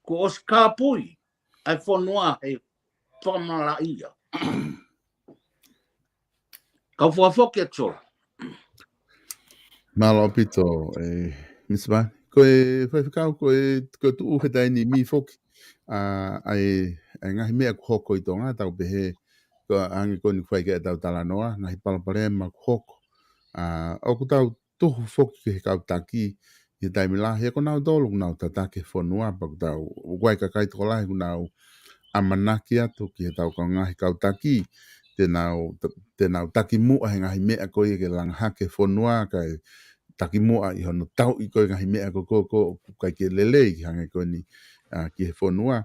Kuo ʻosi kāpui ʻa e fonua he fakamalaʻia. Kau fakafoki atu Solo. Mālō ʻaupito, ʻe, Misi Pane. Ko e faifekau, ko e, ko e tuʻu he taimi ni foki. ʻA, ʻa e, ʻa e ngaahi meʻa kuo hoko ʻi Tonga, tau pehē, ko e ʻange ko eni ʻoku fai ki ai ʻetau talanoa, ngaahi palopalema ʻoku hoko. ʻA, ʻoku tau tuhu foki ki he kau taki ʻi he taimi lahi, he ko nautolu ʻoku nau tataki e fonua, pea ʻoku tau, ʻoku ʻi ai e kakai tokolahi ʻoku nau ʻamanaki atu ki heʻetau kau ngaahi kau taki, te nau, te nau takimuʻa he ngaahi meʻa ko ia ke langa hake e fonua, kae takimuʻa ʻi hono tauʻi ko e ngaahi meʻa ko ē ʻoku ʻikai ke lelei, hangē ko eni, ʻa, ki he fonua.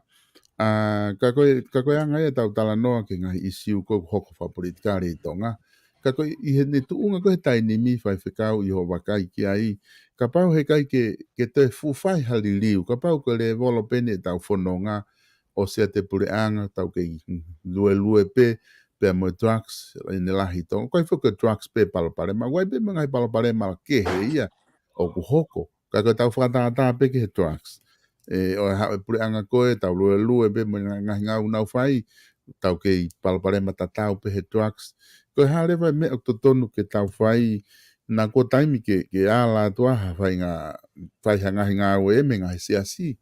ʻA, ka ko e, ka ko e anga ia ʻetau talanoa ki he ngaahi ʻisiū ko ē ʻoku hoko fakapolitikale ʻi Tonga. Ka ko e ʻi heʻene tuʻunga ko ē he taimi ni Faifekau ʻi hoʻo vakai ki ai, kapau heʻikai ke, ke toe fuʻu fai ha liliu, kapau ko e lēvolo pē eni ʻetau fononga, ʻosi ʻa e puleʻanga, tau kei luelue pē, pea mo e drugs, ʻi he lahi ʻi Tonga. ʻOku ʻi ai foki e drugs pē palopalema, ʻoku ʻi ai pē mo e ngaahi palopalema kehe ia ʻoku hoko. Ka ko ʻetau fakatātā pē ki he drugs. ʻE, ʻo e haʻu e puleʻanga ko ē, tau luelue pē mo e ngaahi ngāue ʻoku nau fai, tau kei palopalema tatau pē he drugs. Ko e hā leva e meʻa ʻoku totonu ke tau fai, naʻa ko e taimi ke, ke ala atu ʻa ha faʻahinga, fai ha ngaahi ngāue mei he ngaahi siasi,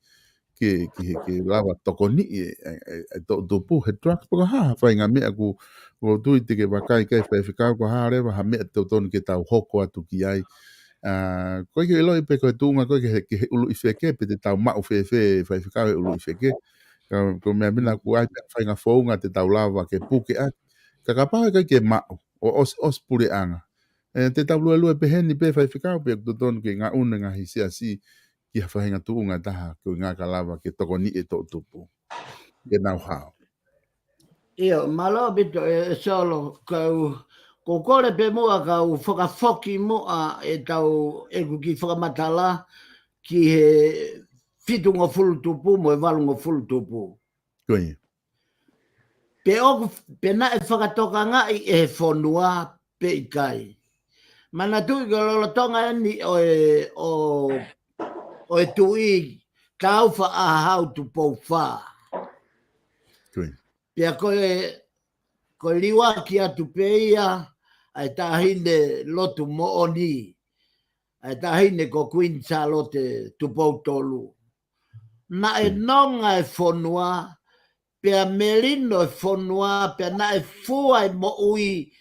ke, ke, ke lava tokoniʻi e, e, e, e toʻutupu he drugs, pe ko e hā ha faʻahinga meʻa ʻoku, ʻoku ou tui te ke vakai ki ai Faifekau, ko e hā leva ha meʻa totonu ke tau hoko atu ki ai. ʻA, ʻoku ʻikai ke ʻiloʻi pe ko e tuʻunga ko ē ki he, ki he ʻuluʻi feke, pe te tau maʻu fēfē Faifekau he ʻuluʻi feke. Ka, ko e meʻa mena ʻoku ʻi ai pē ha faʻahinga founga te tau lava ke puke ʻaki. Ka kapau heʻikai ke maʻu, ʻo, ʻosi, ʻosi puleʻanga. ʻE, te tau luelue pē heni pē Faifekau, pe ʻoku totonu ke ngaʻunu e ngaahi siasi ki ha faʻahinga tuʻunga ʻe taha, ko e ʻuhinga ka lava ke tokoniʻi e toʻutupu ke nau hao. ʻIo, mālō ʻaupito ē, ē Solo, kau, ʻoku ou kole pē muʻa kau fakafoki muʻa ʻetau, ʻeku kiʻi fakamatala ki he fitungofulu tupu mo e valungofulu tupu. Ko ia. Pe ʻoku, pe naʻe fakatokangaʻi ʻe he fonua pe ʻikai. Manatuʻi ko e lolotonga eni ʻo e, ʻo, ʻo e tuʻi Tāufaʻāhau Tupou Fā. Ko ia. Pea ko e, ko e liuaki atu pē ia ʻa e taʻahine lotu moʻoni, ʻa e taʻahine ko Kuini Sālote Tupou Tolu. Naʻe nonga e fonua, pea melino e fonua, pea naʻe fua e moʻui,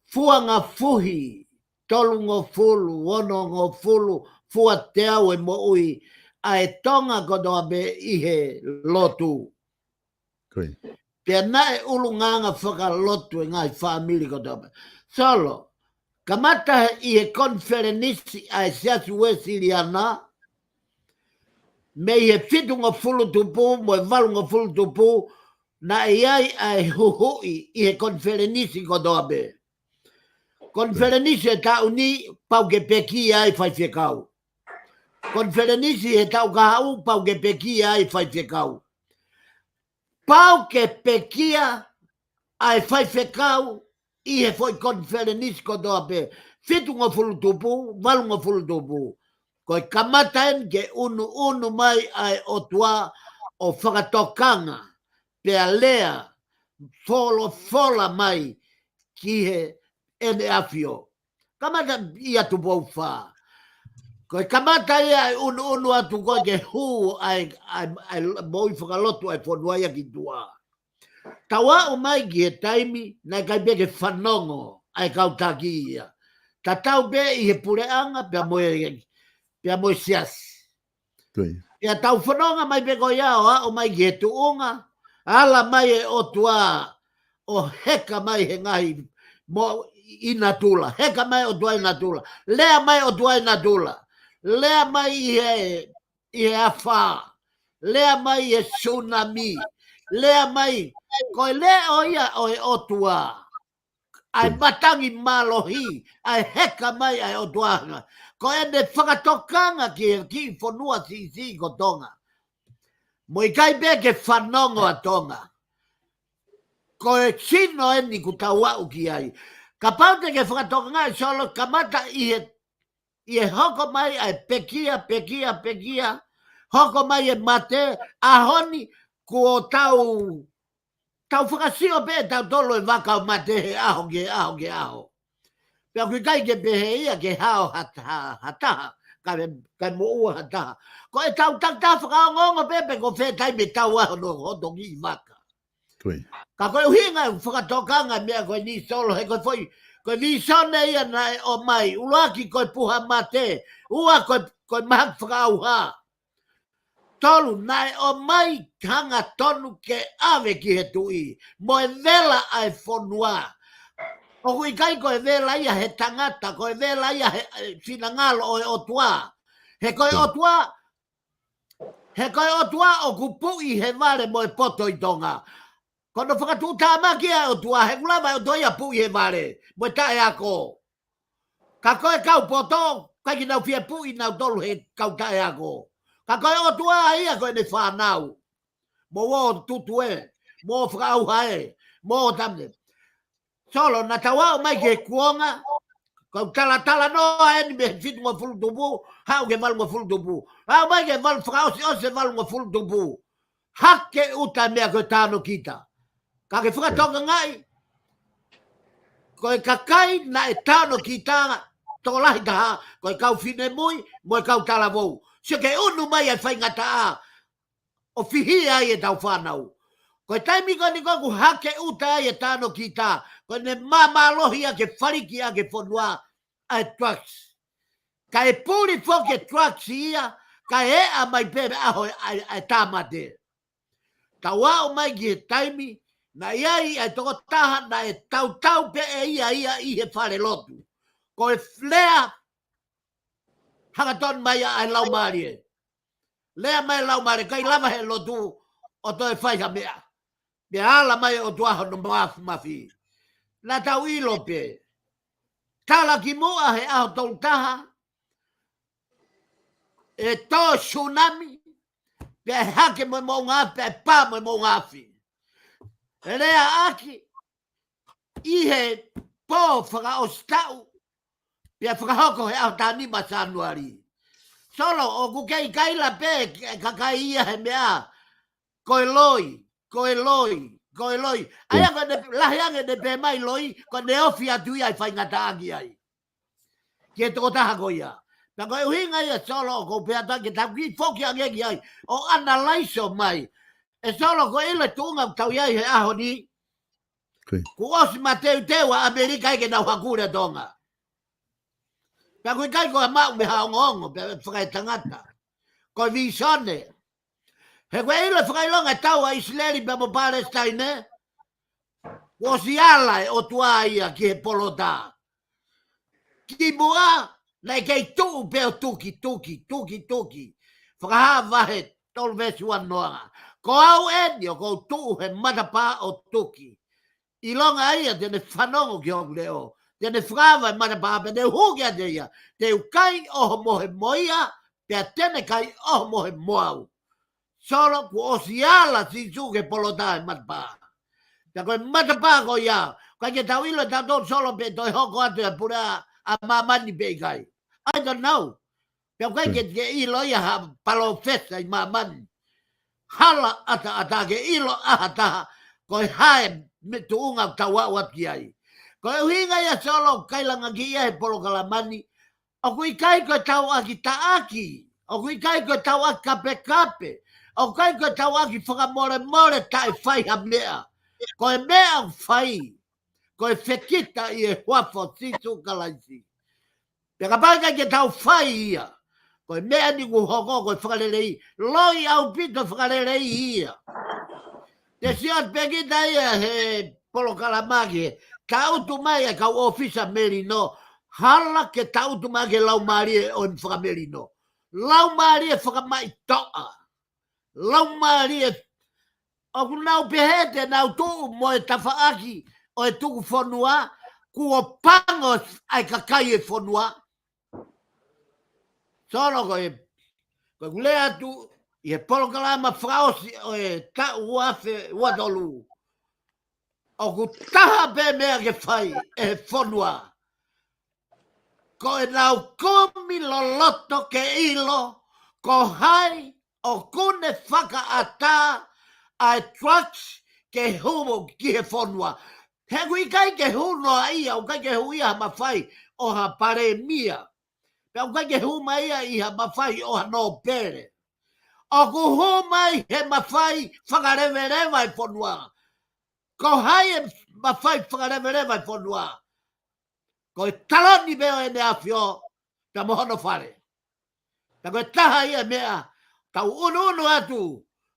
fua ngafuhi, tolungofulu, onongofulu, fua teau e moʻui ʻa e Tonga kotoa pē ʻi he lotu. Ko ia. Pea naʻe ʻulungaanga fakalotu e ngaahi fāmili kotoa pē. Solo, kamata ʻi he konifelenisi ʻa e Siasi Uēsiliana, mei he fitungofulu tupu mo e valungofulu tupu, naʻe ʻi ai ʻa e huhuʻi ʻi he konifelenisi kotoa pē. Konifelenisi he taʻu ni, pau ke pekia ai Faifekau. Konifelenisi he taʻu kahaʻu, pau ke pekia ai Faifekau. Pau ke pekia ʻa e Faifekau ʻi he foʻi konifelenisi kotoa pē, fitungofulu tupu, valungofulu tupu. Ko e kamata eni ke ʻunuʻunu mai ʻa e ʻOtua ʻo fakatokanga, pea lea, folofola mai ki he ʻEne ʻAfio. Kamata ʻia Tupou Fā. Ko e kamata ia e ʻunuʻunu atu ko ē ke hū ʻa e, ʻa e, ʻa e moʻui fakalotu ʻa e fonua ia ki tuʻa. Tau aʻu mai ki he taimi, naʻe ʻikai pē ke fanongo ʻa e kau taki ia. Tatau pē ʻi he puleʻanga, pea mo e, pea mo e siasi. Ko ia. Pea tau fononga mai pē ko ia ʻo aʻu mai ki he tuʻunga, ala mai e ʻOtua ʻo heka mai he ngaahi mo ʻi natula. Heka mai ʻOtua ʻi natula. Lea mai ʻOtua ʻi natula. Lea mai ʻi he, ʻi he afā. Lea mai ʻi he sunami. Lea mai, ko e leʻo ia ʻo e ʻOtua. ʻA e matangi mālohi, ʻa e heka mai ʻa e ʻOtua. Ko ʻene fakatokanga ki he kiʻi fonua siʻisiʻi ko Tonga. Mo ʻikai pē ke fanongo ʻa Tonga. Ko e sino eni ʻoku tau aʻu ki ai. Kapau te ke fakatokangaʻi Solo kamata ʻi he, ʻi he hoko mai ʻa e pekia, pekia, pekia, hoko mai e mate, ʻaho ni kuo tau tau fakasio pē ʻe tautolu e vaka ʻo mate he ʻaho ki he ʻaho ki he ʻaho. Pea ʻoku ʻikai ke pehē ia ke hao ha, ha, ha taha, kae, kae moʻua ha taha. Ko ʻetau takitaha fakaongoongo pē pe ko fē taimi ʻe tau ai hono hoto kiʻi vaka. Ka ko e ʻuhinga e fakatokanga e meʻa ko eni Solo, he ko e foʻi, ko e visone ia naʻe ʻomai, ʻuluaki ko e puha mate, ua ko e, ko e mahaki fakaʻauha. Tolu, naʻe ʻomai hangatonu ke ʻave ki he tuʻi, mo e vela ʻa e fonua. ʻOku ʻikai ko e vela ia he tangata, ko e vela ia he, he finangalo ʻo e ʻOtua. He ko e ʻOtua, he ko e ʻOtua ʻoku puʻi he vale mo e poto ʻi Tonga. Ko hono fakatuʻutāmaki ʻa e ʻOtua, he ʻoku lava e ʻOtua ia puʻi he vale, mo e taʻeako. Ka ko e kau poto, ʻikai ke nau fie puʻi nautolu he kau taʻeako. Ka ko e ʻOtua ia ko ʻene fānau. Mo ō tutu ē, mo ō fakaʻauha ē, mo ō tame. Solo, naʻa tau aʻu mai ki he kuonga, kau talatalanoa eni mei he fitungofulu tupu, haʻu ki he valungofulu tupu. Aʻu mai ki he valu fakaʻosiʻosi e valungofulu tupu. Hake ʻuta e meʻa ko e tānokita. Ka ke fakatokangaʻi, ko e kakai naʻe tānokita tokolahi taha, ko e kau finemui, mo e kau talavou. Sio ke unu mai e faingataʻa, ʻo fihia ai e tau fānau. Ko e taimi ko eni ko ē ʻoku hake ʻuta ai e tānokita, ko ʻene māmālohi ʻa ke faliki ʻa ke fonua ʻa e drugs. Ka e puli foki e drugs ia, ka e ʻeʻa mai pē mei he ʻaho ʻa e, ʻa e tāmate. Tau aʻu mai ki he taimi, naʻe ʻi ai ʻa e tokotaha, naʻe tautau pē ʻe ia ia ʻi he fale lotu. Ko e lea, hangatonu mai ʻa e laumālie. Lea mai e laumālie, ʻikai lava he lotu ʻo toe fai ha meʻa. Pea ala mai e ʻOtua hono mafimafi. Naʻa tau ʻilo pē. Tala kimuʻa he ʻaho tolu taha, ʻe tō tsunami, pea ʻe hake mo e moʻunga afi, pea ʻe pā mo e moʻunga afi. ʻE leaʻaki, ʻi he pō fakaʻosi taʻu, pea fakahoko he ʻaho taha nima Sānuali. Solo, ʻoku kei kaila pē e kakai ia he meʻa, ko e loi, ko e loi, ko e loi. ʻA ia ko ʻene lahi ange ʻene pehē mai loi, ko ʻene ofi atu ia ʻi faingataʻa ki ai. Ki he tokotaha ko ia. Pea ko e ʻuhinga ia Solo ʻoku ou pehē atu ke tau kiʻi foki ange ki ai, ʻo analaiso mai. ʻE Solo, ko e ʻilo e tuʻunga ʻoku tau ʻi ai he ʻaho ni. Kuo ʻosi mateuteu ʻa ʻAmelika ia ke nau hakule ʻa Tonga. Pea ʻoku ʻikai ko ha maʻu mei ha ongoongo, pea fakaetangata. Ko e visone. He ko e ʻilo e fakaʻilonga e tau ʻa ʻIsileli pea mo Palesitaine. Kuo ʻosi ala e ʻOtua ia ki he polota. Kimuʻa, naʻe kei tuʻu pē ʻo tuki, tuki, tuki, tuki. Fakahā vahe tolu veesi ua noa. Ko au eni ʻoku ou tuʻu he matapā ʻo tuki. ʻIlonga ia te ne fanongo ki hoku leʻo, te ne fakaava e matapā pea te u hū kiate ia, te u kai ʻohomohe mo ia, pea te ne kai ʻohomohe mo au. Solo, kuo ʻosi ala Sīsū ki he polota he matapā. Pea ko e matapā ko ia, ʻikai ke tau ʻilo ʻe tautolu Solo pe toe hoko atu e ʻa pule ʻa māmani pe ʻikai. I don't know. Pea ʻoku ʻikai ke, ke ʻilo ia ha palōfesa ʻi māmani. Hala ʻataʻatā ke ʻilo ʻa ha taha, ko e hā e meʻa tuʻunga ʻoku tau aʻu atu ki ai. Ko e ʻuhinga ia Solo ʻoku ʻikai langa ki ai he polokalama ni, ʻoku ʻikai ko e tau ʻaki taʻaki, ʻoku ʻikai ko e tau ʻaki kapekape, ʻoku ʻikai ko e tau ʻaki fakamolemole taʻe fai ha meʻa. Ko e meʻa ʻoku fai, ko e fekita ʻi he huafa ʻo Sīsū Kalaisi. Pea kapau ʻikai ke tau fai ia, ko e meʻa ni kuo hoko ko e fakalelei, loi ʻaupito fakalelei ia. Te sio atu pē kita ia he polokalama ki he, tangutu mai e kau ʻōfisa melino, hala ke tangutu mai ki he laumālie ʻo e fakamelino. Laumālie fakamaʻitoʻa. Laumālie ʻoku nau pehē te nau tuʻu mo e tafaʻaki ʻo e tuku fonua, kuo pango ʻa e kakai e fonua. Solo, ko e, ko e kule atu ʻi he polokalama fakaʻosi ʻo e taʻu ua afe ua tolu. ʻOku taha pē meʻa ke fai ʻe he fonua. Ko ʻenau kumi loloto ke ʻilo ko hai ʻoku ne fakaʻatā ʻa e drugs ke hū ki he fonua. He ʻoku ʻikai ke hū noa ia, ʻoku ʻikai ke hū ia ha mafai ʻo ha palēmia. Pea ʻoku ʻikai ke hū mai ia ʻi ha mafai ʻo ha nōpele. ʻOku hū mai he mafai fakaleveleva e fonua. Ko hai ʻe mafai fakaleveleva e fonua? Ko e taloni pē ʻo ʻEne ʻAfio pea mo hono fale. Ka ko e taha ia e meʻa tau ʻunuʻunu atu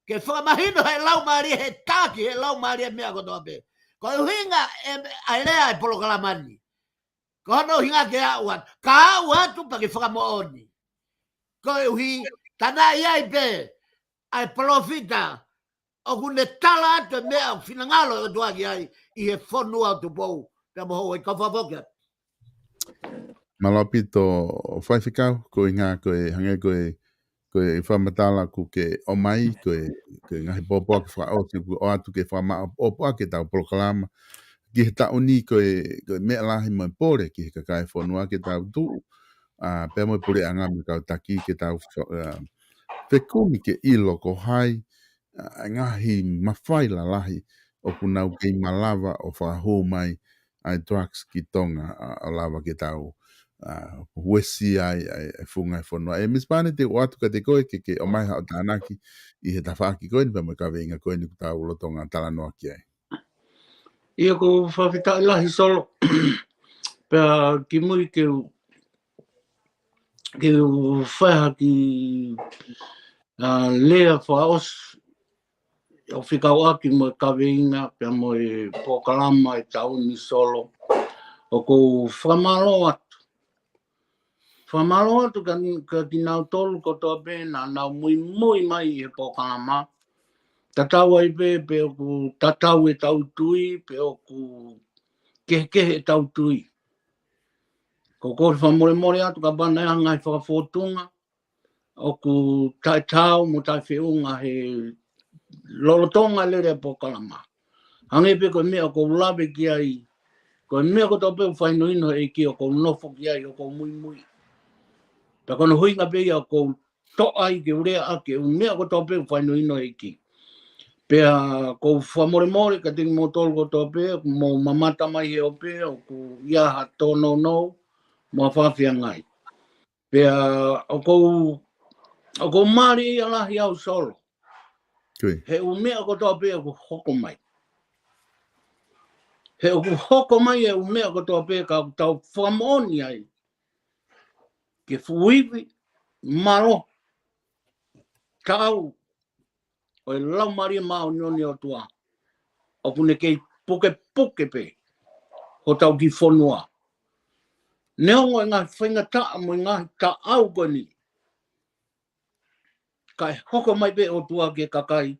ke fakamahino he laumālie, he taki he laumālie meʻa kotoa pē. Ko e ʻuhinga e, ʻa e lea e polokalama ni. Ko hono ʻuhinga ke aʻu atu, ka aʻu atu pea ke fakamoʻoni. Koeʻuhi, tā naʻe ʻi ai pē ʻa e palōfita ʻoku ne tala atu e meʻa ʻoku finangalo e ʻOtua ki ai ʻi he fonua ʻo Tupou pea mo Houʻeiki. Kau fakafoki atu. Mālō ʻaupito, Faifekau, ko e ʻuhinga ko e hangē ko e, ko e fakamatala kuo ke ʻomai, ko e, ko e ngaahi pōpoaki fakaʻosi kuo ʻoatu ke fakamaʻopoʻopo ʻaki ʻetau polokalama ki he taʻu ni, ko e, ko e meʻa lahi mo e pole ki he kakai fonua ke tau tuʻu, ʻa, pea mo e puleʻanga mo e kau taki ke tau fa-, ʻa, fekumi ke ʻilo ko hai ʻa e ngaahi mafai lalahi ʻoku nau kei malava ʻo fakahū mai ʻa e drugs ki Tonga, ʻa, ʻo lava ke tau, ʻa, uesia ai ʻa e, ʻa e funga e fonua. ʻE Misi Pane, te u ʻoatu kiate koe ke, ke ʻomai haʻo tānaki ʻi he tafaʻaki ko eni pea mo e kaveinga ko eni ʻoku tau lolotonga talanoa ki ai. ʻIo, ʻoku ou fakafetaʻi lahi Solo. Pea kimui ke u, ke u fai ha kiʻi, ʻa, lea fakaʻosi ʻo fekauʻaki mo e kaveinga pea mo e polokalama ʻo e taʻu ni Solo. ʻOku ou fakamālō atu. Fakamālō atu kia, kia kinautolu kotoa pē naʻa nau muimui mai ʻi he polokalama. Tatau ai pē pe ʻoku tatau ʻetau tui, pe ʻoku kehekehe ʻetau tui. ʻOku ou kole fakamolemole atu kapau naʻe ʻi ai ha ngaahi fakafōtunga ʻoku taʻetaau mo taʻefeʻunga he lolotonga lele e polokalama. Hangē pē ko e meʻa ʻoku ou lave ki ai, ko e meʻa kotoa pē ʻoku fakahinohino he ʻEiki ʻoku ou nofo ki ai, ʻoku ou muimui. Pea ko hono ʻuhinga pē ia ʻoku ou toʻa ai ke u lea ʻaki e ʻū meʻa kotoa pē ʻoku fakahinohino he ʻEiki. Pea ʻoku ou fakamolemole kiate kimoutolu kotoa pē ʻoku mou mamata mai he ope, ʻoku ʻi ai ha tōnounou mo ha fakafeangai. Pea ʻoku ou, ʻoku ou mālieʻia lahi au Solo. Kui. He ʻū meʻa kotoa pē ʻoku hoko mai. He ʻoku hoko mai e ʻū meʻa kotoa pē ka tau fakamoʻoni ai. Ke fuivi, mālō, taau, ʻo e Laumālie Māʻoniʻoni ʻo e ʻOtua. ʻOku ne kei pukepuke pē hotau kiʻi fonua. Neongo e ngaahi faingataʻa mo e ngaahi taʻau ko eni. Kae hoko mai pē ʻOtua ki he kakai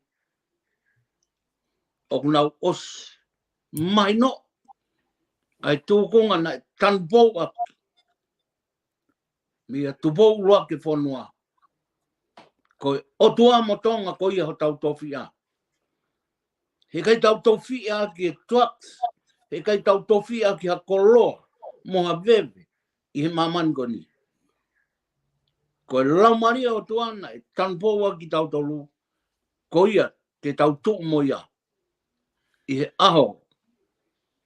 ʻoku nau ʻosi mahino ʻa e tūkunga naʻe tanupou ʻaki. Meia Tupou ʻUluaki Fonua. Ko e ʻOtua mo Tonga ko ia hotau tofiʻa. Heʻikai tau tofiʻa ki he drugs. Heʻikai tau tofiʻa ki ha koloa mo ha veve ʻi he māmani ko eni. Ko e Laumālie ʻo e ʻOtua naʻe tanupou ʻaki kitautolu. Ko ia ke tau tuʻu mo ia ʻi he ʻaho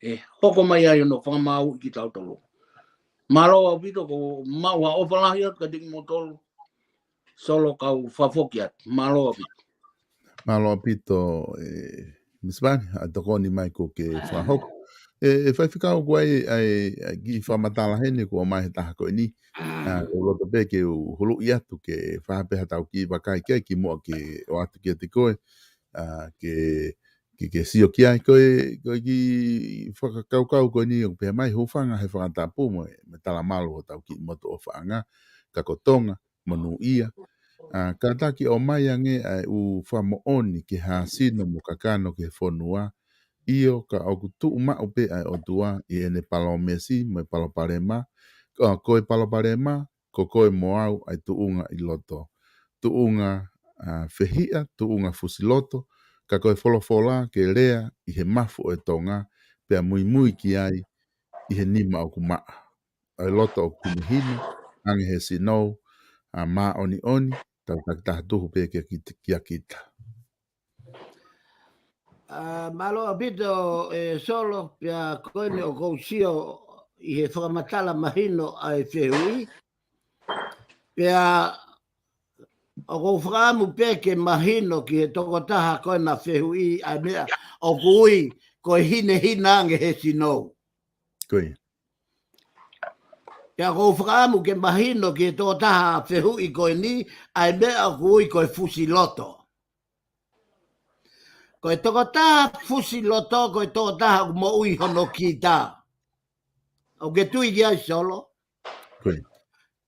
ʻe hoko mai ai hono fakamāuʻi kitautolu. Mālō ʻaupito, ʻoku ou maʻu ha ʻofa lahi atu kiate kimoutolu Solo, kau fakafoki atu. Mālō ʻaupito. Mālō ʻaupito, ʻe, Misi Pane, ʻa e tokoni mai kuo ke fakahoko. ʻE, ʻe Faifekau, ʻoku ʻi ai ʻa e, ʻa e kiʻi fakamatala heni kuo ʻomai he taha ko eni. ʻA, ʻoku ou loto pē ke u huluʻi atu ke fai pē haʻatau kiʻi vakai ki ai kimuʻa ke ʻoatu kiate koe. ʻA, ke, ke, ke sio ki ai. Ko e, ko e kiʻi fakakaukau ko eni ʻoku pehē mai, hūfanga he fakatapu mo e, mo e talamalu hotau kiʻi motu ʻofaʻanga, ka ko Tonga, monūʻia. ʻA, kātaki ʻomai ange ʻa e ʻū fakamoʻoni ki he hāsino mo e kakano ki he fonua. ʻIo, ka ʻoku tuʻu maʻu pē ʻa e ʻOtua ʻi heʻene palōmesi mo e palopalema. ʻA, ko e palopalema, ko koe mo au ʻa e tuʻunga ʻi loto. Tuʻunga, ʻa, fehiʻa, tuʻunga fusi loto, ka ko e folofola ke lea ʻi he mafu ʻo e Tonga, pea muimui ki ai ʻi he nima ʻoku maʻa. ʻA e loto ʻoku hinehina, ange he sinou, ʻa, māʻoniʻoni, tau takitaha tuhu pē kia kita, kia kita. ʻA, mālō ʻaupito, ʻe Solo, pea ko eni ʻoku ou sio ʻi he fakamatala mahino ʻa e fehuʻi. Pea ʻoku ou fakaʻamu pē ke mahino ki he tokotaha ko ena fehuʻi ʻa e meʻa ʻoku ui ko e hinehina ange he sinou. Ko ia. Pea ʻoku ou fakaʻamu ke mahino ki he tokotaha fehuʻi ko eni, ʻa e meʻa ʻoku ui ko e fusi loto. Ko e tokotaha fusi loto, ko e tokotaha ʻoku moʻui hono kita. ʻOku ke tui ki ai Solo? Ko ia.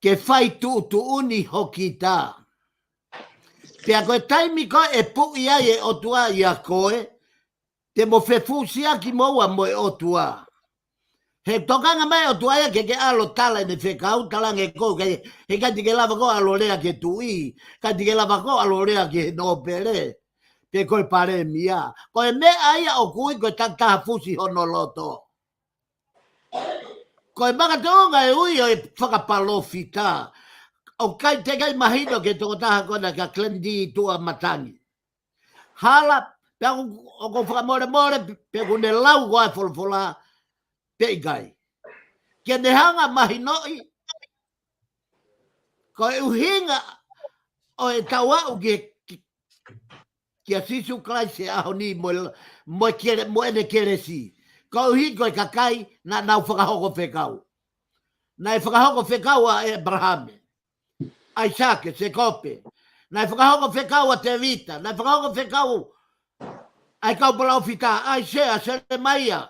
Ke fai tuʻutuʻuni ho kita. Pea ko e taimi ko ē ʻe puʻi ai e ʻOtua ʻia koe, te mo fefusiaki moua mo e ʻOtua. He tokanga mai ʻOtua ia ke ke ʻalu ʻo tala ʻene fekau, tala ange ʻe koe, ke, he ʻikai te ke lava koe ʻalu ʻo lea ki he tuʻi, ʻikai te ke lava koe ʻalu ʻo lea ki he nōpele, pe ko e palēmia. Ko e meʻa ia ʻoku ui ko e tokotaha fusi hono loto. Ko e makatuʻunga e ui ʻo e fakapalōfita. ʻOku ʻikai te ke mahino ki he tokotaha ko ena kia Glenn D Tuʻamatangi. Hala, pea ʻoku, ʻoku ou fakamolemole, pe ʻoku ne lau ko ā e folofola, pe ʻikai. Ke ne hanga mahinoʻi, ko e ʻuhinga ʻo ʻetau aʻu ki, ki, kia Sīsū Kalaisi he ʻaho ni mo e, mo e kele, mo ʻene kelesi. Koeʻuhi ko e kakai naʻa nau fakahoko fekau. Naʻe fakahoko fekau ʻa ʻĒpalahame, ʻAisake, Sēkope. Naʻe fakahoko fekau ʻa Tēvita. Naʻe fakahoko fekau ʻa e kau palōfita, ʻAisea, Selemaia.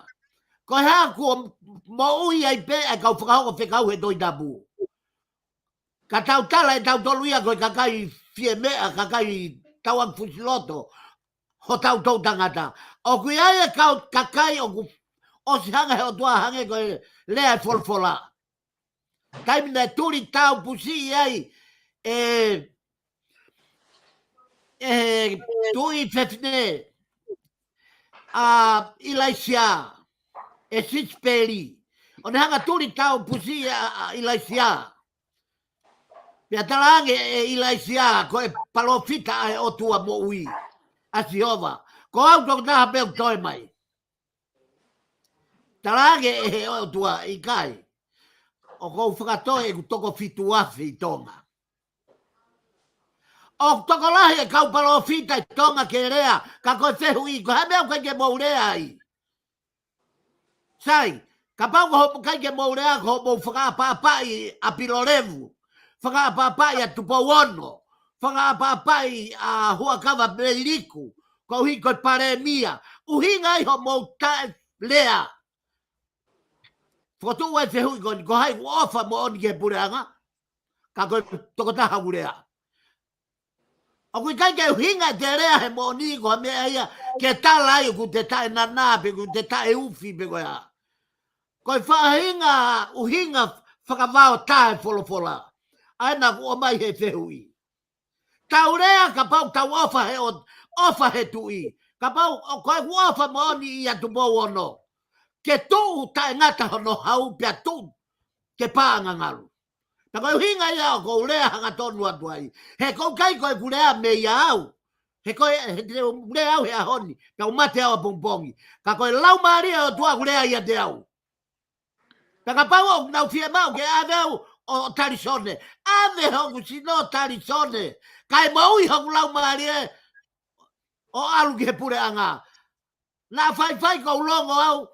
Ko e hā kuo moʻui ai pē ʻa e kau fakahoko fekau he Tohi Tapu. Ka tau tala ʻe tautolu ia ko e kakai fiemeʻa, kakai tauʻaki fusi loto, hotau toʻutangata. ʻOku ʻi ai e kau kakai ʻoku ʻosi hanga he ʻOtua hangē ko e lea e folofola. Taimi naʻe tuli tau pusi ai e, e tuʻi fefine ʻa ʻIlaisiā, ʻe Sisipeli. ʻO ne hanga tuli tau pusi ʻa, ʻa ʻIlaisiā. Pea tala ange ʻe ʻIlaisiā, ko e palōfita ʻa e ʻOtua moʻui, ʻa Sihova. Ko au tokotaha pē ʻoku toe mai. Tala ange ʻe he ʻOtua, ʻikai. ʻOku ou fakatoe ʻeku toko fitu afe ʻi Tonga. ʻOku tokolahi e kau palōfita ʻi Tonga ke lea, ka ko e fehuʻi, ko e hā e meʻa ʻoku ʻikai ke mou lea ai? Sai, kapau ko hoʻomou ʻikai ke mou lea, ko hoʻomou fakaʻapaʻapaʻi ʻa Pilolevu, fakaʻapaʻapaʻi ʻa Tupou Ono, fakaʻapaʻapaʻi ʻa Huʻakavameiliku, koeʻuhi ko e palēmia, ʻuhinga ai hoʻomou taʻelea. Fokotuʻu ai fehuʻi ko eni, ko hai ʻoku ʻofa moʻoni ki he puleʻanga, ka ko e tokotaha ʻoku lea. ʻOku ʻikai ke ʻuhinga ʻete lea he moʻoni ko ha meʻa ia ke tala ai ʻoku te taʻenanā pe ʻoku te taʻeufi pe ko e hā. Ko e faʻahinga ʻuhinga fakavao taʻefolofola ʻa ena ʻoku ʻomai he fehuʻi. Tau lea kapau tau ʻofa he ʻo-, ʻofa he tuʻi. Kapau ʻoku ʻikai ke ʻofa moʻoni ʻia Tupou Ono, ke tuʻu taʻengata hono hau pea tuʻu ke pā ʻa ngangalu. Pea ko e ʻuhinga ia ʻoku ou lea hangatonu atu ai. He ʻoku ʻikai ko ʻeku lea meia au. He ko e, he te u lea au he ʻaho ni, pea u mate au ʻapongipongi. Ka ko e Laumālie ʻo e ʻOtua ʻoku lea ʻiate au. Pea kapau ʻoku nau fiemaʻu ke ʻave au ʻo talisone, ʻave hoku sino talisone, kae moʻui hoku laumālie ʻo ʻalu ki he puleʻanga. Naʻa faifai kuo u longo au,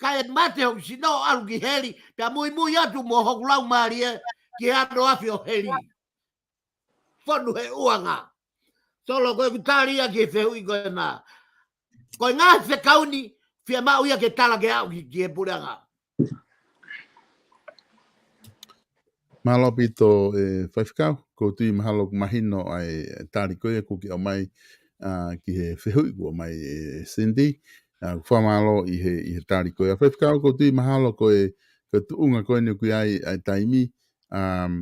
kae mate hoku sino ʻo ʻalu ki heli, pea muimui atu mo hoku laumālie ki he ano afi ʻo heli. Fonu he ʻuanga. Solo, ko ʻeku tali ia ki he fehuʻi ko ena. Ko e ngaahi fekau ni, fiemaʻu ia ke tala ke aʻu ki, ki he puleʻanga. Mālō ʻaupito, ʻe Faifekau, ʻoku ou tui mahalo ʻoku mahino ʻa e tali ko ia ʻoku ke ʻomai, ʻa, ki he fehuʻi kuo ʻomai ʻe Cindy. ʻA, fakamālō ʻi he, ʻi he tali ko ia. Faifekau, ʻoku ou tui mahalo ko e, ko e tuʻunga ko eni ʻoku ʻi ai ʻa e taimi, um,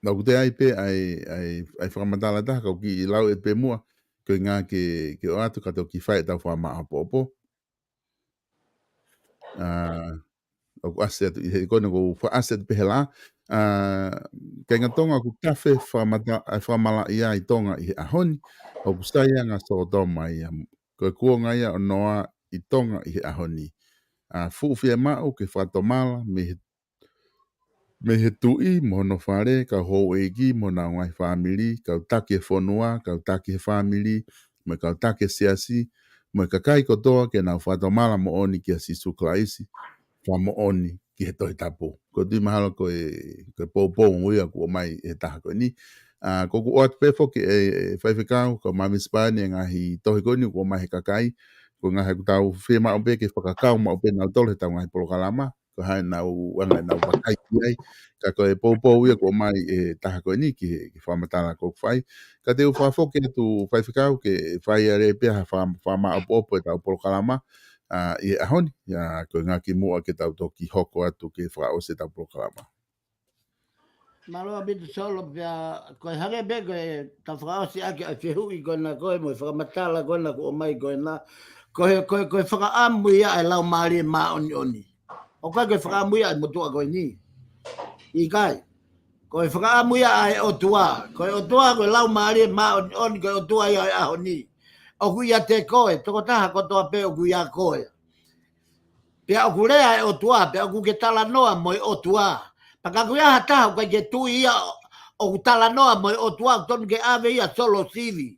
ʻoku toe ʻi ai pē ʻa e, ʻa e, ʻa e fakamatala ʻe taha, ka u kiʻi lau ʻe pē muʻa, ko e ngā ke, ke ʻoatu ka te u kiʻi fai ʻetau fakamāʻopoʻopo. ʻA, ʻoku ʻasi atu ʻi he, ko ena ʻoku ou fakaʻasi atu pē he lā. ʻA, kāinga Tonga, ʻoku tafe fakamata-, ʻa e fakamalaʻia ʻi Tonga ʻi he ʻaho ni, ʻoku sai ange ʻa Sōtoma ia. Ko e kuonga ia ʻo Noa ʻi Tonga ʻi he ʻaho ni. ʻA, fuʻu fiemaʻu ke fakatomala mei he mei he tuʻi mo hono fale, kau houʻeiki mo honau ngaahi fāmili, kau taki e fonua, kau taki he fāmili, mo e kau taki siasi, mo e kakai kotoa ke nau fakatomala moʻoni kia Sīsū Kalaisi, fakamoʻoni ki he Tohi Tapu. Ko e tui mahalo ko e, ko e poupou ia kuo ʻomai he taha ko eni. ʻA, ko ʻeku ʻoatu pē foki ʻe, ʻe faifekau, ko Mami Spani e ngaahi tohi ko eni kuo ʻomai he kakai, ko e ngaahi ʻoku tau fiemaʻu pē ke fakakau maʻu pē nautolu he tau ngaahi polokalama, ko hai nau anga nau vakai ki ai, ka ko e poupou ia kuo ʻomai he taha ko eni ki he, ki he fakamatala ko ʻeku fai. Ka te u fakafoki atu faifekau ke fai ʻa e pea ha faka-, fakamaʻopoʻopo e tau polokalama, ʻa, ʻi he ʻaho ni, ʻa, ko e ngaahi kimuʻa ke tau toki hoko atu ke fakaʻosi e tau polokalama. Mālō ʻaupito Solo pea, ko e hangē pē ko e tau fakaʻosi ʻaki ʻa e fehuʻi ko ena ko e mo e fakamatala ko ena kuo ʻomai ko ena. Ko e, ko e, ko e fakaʻamu ia ʻa e Laumālie Māʻoniʻoni. ʻOku ʻikai ko e fakaʻamu ia ʻa e motuʻa ko eni. ʻIkai. Ko e fakaʻamu ia ʻa e ʻOtua. Ko e ʻOtua ko e Laumālie Māʻoniʻoni, ko e ʻOtua ia ʻo e ʻaho ni. ʻOku ʻiate koe, tokotaha kotoa pē ʻoku ʻia koe. Pea ʻoku lea e ʻOtua, pea ʻoku ke talanoa mo e ʻOtua. Pea ka ʻoku ʻi ai ha taha ʻoku ʻikai ke tui ia ʻoku talanoa mo e ʻOtua, ʻoku tonu ke ʻave ia Solo sivi.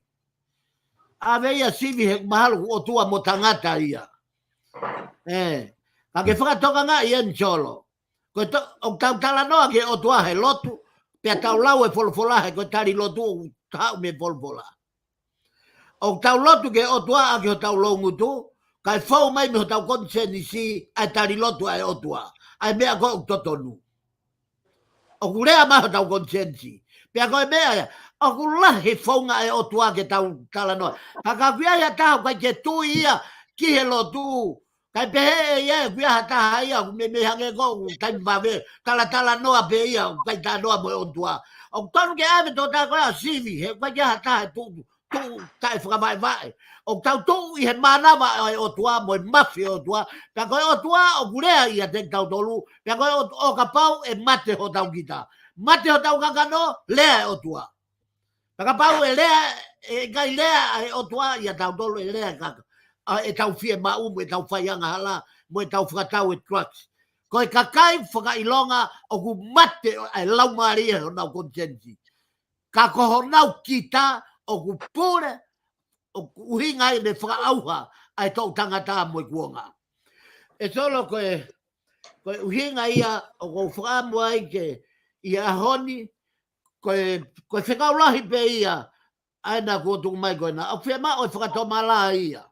ʻAve ia sivi he mahalo ʻoku ʻOtua mo tangata ia. ʻE, ka ke fakatokangaʻi eni Solo. Ko e to-, ʻoku tau talanoa ki he ʻOtua he lotu, pea tau lau e folofola he ko e tali lotu ʻoku haʻu mei he folofola. ʻOku tau lotu ki he ʻOtua ʻaki hotau loungutu, kae fou mai mei hotau konisēnisi ʻa e tali lotu ʻa e ʻOtua, ʻa e meʻa ko ē ʻoku totonu. ʻOku lea mai hotau konisēnisi. Pea ko e meʻa ia, ʻoku lahi founga ʻa e ʻOtua ke tau talanoa. Ka ka ʻoku ʻi ai ha taha ʻoku ʻikai ke tui ia ki he lotu, kae pehē ʻe ia ʻoku ʻi ai ha taha ia ʻoku meimei hangē ko ʻoku taimi vave, talatalanoa pē ia ʻoku ʻikai talanoa mo e ʻOtua. ʻOku tonu ke ʻave tokotaha ko ē ʻa sivi, he ʻoku ʻikai ke ʻi ai ha taha ʻe tuʻu, tuʻu taʻefakavaʻevaʻe. ʻOku tau tuʻu ʻi he mānava ʻo e ʻOtua mo e mafi ʻo e ʻOtua. Pea ko e ʻOtua ʻoku lea ʻiate kitautolu, pea ko e ʻOtu-, ʻo kapau ʻe mate hotau kita. Mate hotau kakano, lea e ʻOtua. Pea kapau ʻe lea, ʻe ʻikai lea ʻa e ʻOtua ʻiate kitautolu, ʻe lea e kaka-, ʻa ʻetau fiemaʻu mo ʻetau faiangahala, mo ʻetau fakatau e drugs. Ko e kakai fakaʻilonga ʻoku mate ʻa e laumālie honau konisēnisi. Ka ko honau kita ʻoku pule, ʻoku ʻuhinga ai ʻene fakaʻauha ʻa e toʻu tangata mo e kuonga. ʻE Solo ko e, ko e ʻuhinga ia ʻoku ou fakaʻamu ai ke ʻi he ʻaho ni, ko e, ko e fekau lahi pē ia, ʻa ena kuo tuku mai ko ena, ʻoku fiemaʻu e fakatomala ia.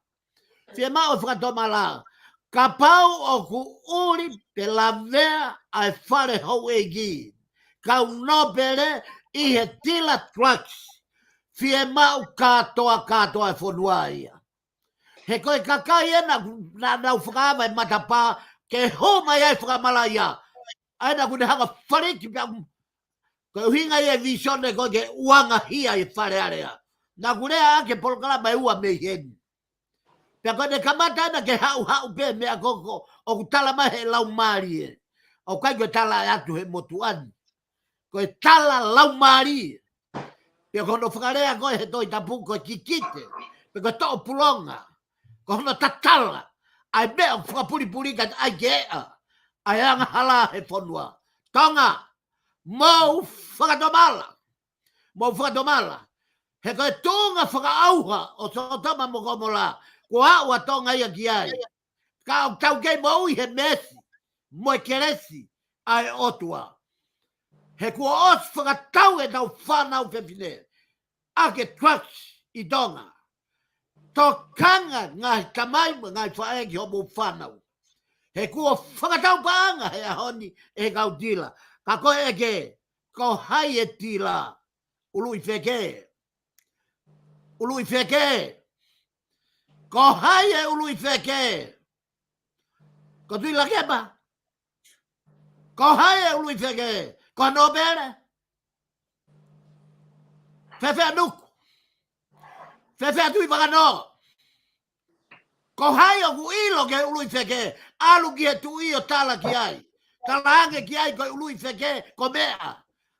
Fiemaʻu e fakatomala. Kapau ʻoku ʻuli pe lavea ʻa e fale houʻeiki, kau nōpele ʻi he tila drugs, fiemaʻu kātoa kātoa e fonua ia. He ko e kakai ena naʻa nau fakaava e matapā ke hū mai ai fakamalaʻia. ʻA ena kuo ne hanga faliki pea ʻoku Ko e ʻuhinga ia e visone ko e ke uangahia e Fale Alea. Naʻa ku lea ʻaki e polokalama ʻe ua mei heni. Pea ko ʻene kamata ena ke haʻuhaʻu pē meʻa ko ē ʻoku tala mai he laumālie. ʻOku ʻikai ko e tala ʻe ʻatu he motuʻa ni. Ko e tala laumālie. Pea ko hono fakalea ko ē he Tohi Tapu ko e kikite. Pea ko e toʻo pulonga. Ko hono tatala. ʻA e meʻa ʻoku fakapulipuli kae ʻai ke ʻeʻa ʻa e angahala he fonua. Tonga, mou fakatomala. Mou fakatomala. He ko e tuʻunga fakaʻauha ʻo Sōtoma mo Komola, kuo aʻu ʻa Tonga ia ki ai. Ka ʻoku tau kei moʻui he meesi mo e kelesi ʻa e ʻOtua. He kuo ʻosi fakatau ʻetau fānau fefine ʻaki e drugs ʻi Tonga. Tokanga ngaahi tamai mo e ngaahi faʻē ki hoʻomou fānau. He kuo fakatau paʻanga he ʻaho ni ʻe he kau tila. Ka ko e ʻeke, ko hai e tila? Uluʻi feke. Uluʻi feke. Ko hai e uluʻi feke? Ko Tuʻilakepa. Ko hai e uluʻi feke? Ko Nōpele. Fēfē ʻa Nuku? Fēfē ʻa Tuʻivakanō? Ko hai ʻoku ʻilo ki he uluʻi feke? ʻAlu ki he tuʻi ʻo tala ki ai. Tala ange ki ai ko e uluʻi feke ko meʻa.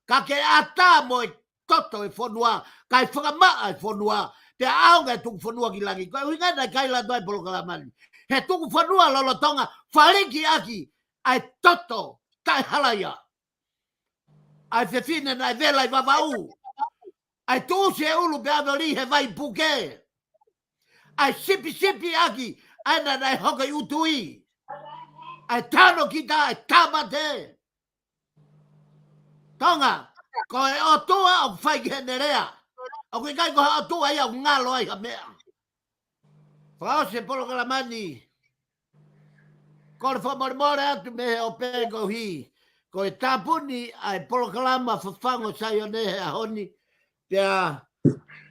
Ka ke ʻatā mo e toto e fonua, kae fakamaʻa e fonua, pea ʻaonga e tuku fonua ki langi. Ko e ʻuhinga ia naʻe kaila atu ai e polokalama ni. He tuku fonua lolotonga, faliki ʻaki ʻa e toto taʻehalaia. ʻA e fefine naʻe vela ʻi Vavaʻu. ʻA e tuʻusi e ʻulu pea ʻave ʻo lī he vai puke. ʻA e sipisipi ʻaki ʻa ena naʻe hoko ʻi ʻUtui, ʻa e tano kita, ʻa e tāmate. Tonga, ko e ʻOtua ʻoku fai ki heʻene lea. ʻOku ʻikai ko ha ʻOtua ia ʻoku ngalo ai ha meʻa. Fakaʻosi e polokalama ni, kole fakamolemole atu mei he ope koeʻuhi ko e tāpuni ʻa e polokalama Fafangu ʻo Saione he ʻaho ni. Pea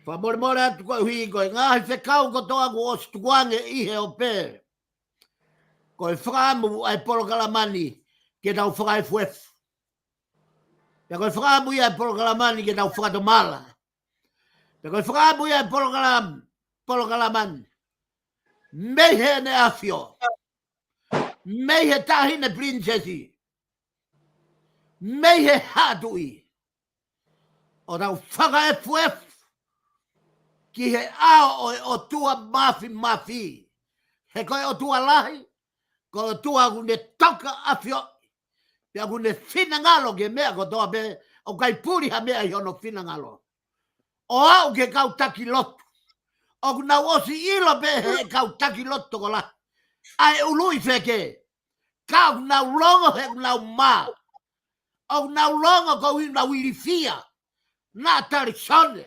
fakamolemole atu koeʻuhi ko e ngaahi fekau kotoa kuo ʻosi tukuange ʻi he ope. Ko e fakaʻamu ʻa e polokalama ni ke tau fakaefuefu. Pea ko e fakaʻamu ia ʻa e polokalama ni ke tau fakatomala. Pea ko e fakaʻamu ia ʻa e polokalama, polokalama ni, mei heʻene ʻAfio, mei he Taʻahine Pilinisesi, mei he Haʻa Tuʻi, ʻo tau fakaefuefu ki he ʻao ʻo e ʻOtua Mafimafi. He ko e ʻOtua lahi, ko e ʻOtua ʻoku ne toka ʻafioʻi, pea ʻoku ne finangalo ki he meʻa kotoa pē, ʻoku ʻikai puli ha meʻa ʻi hono finangalo. ʻO aʻu ki he kau taki lotu, ʻoku nau ʻosi ʻilo pē he kau taki lotu tokolahi ʻa e ʻuluʻi feke, ka ʻoku nau longo he ʻoku nau mā. ʻOku nau longo koeʻuhi ʻoku nau ilifia. Naʻa tali Sione,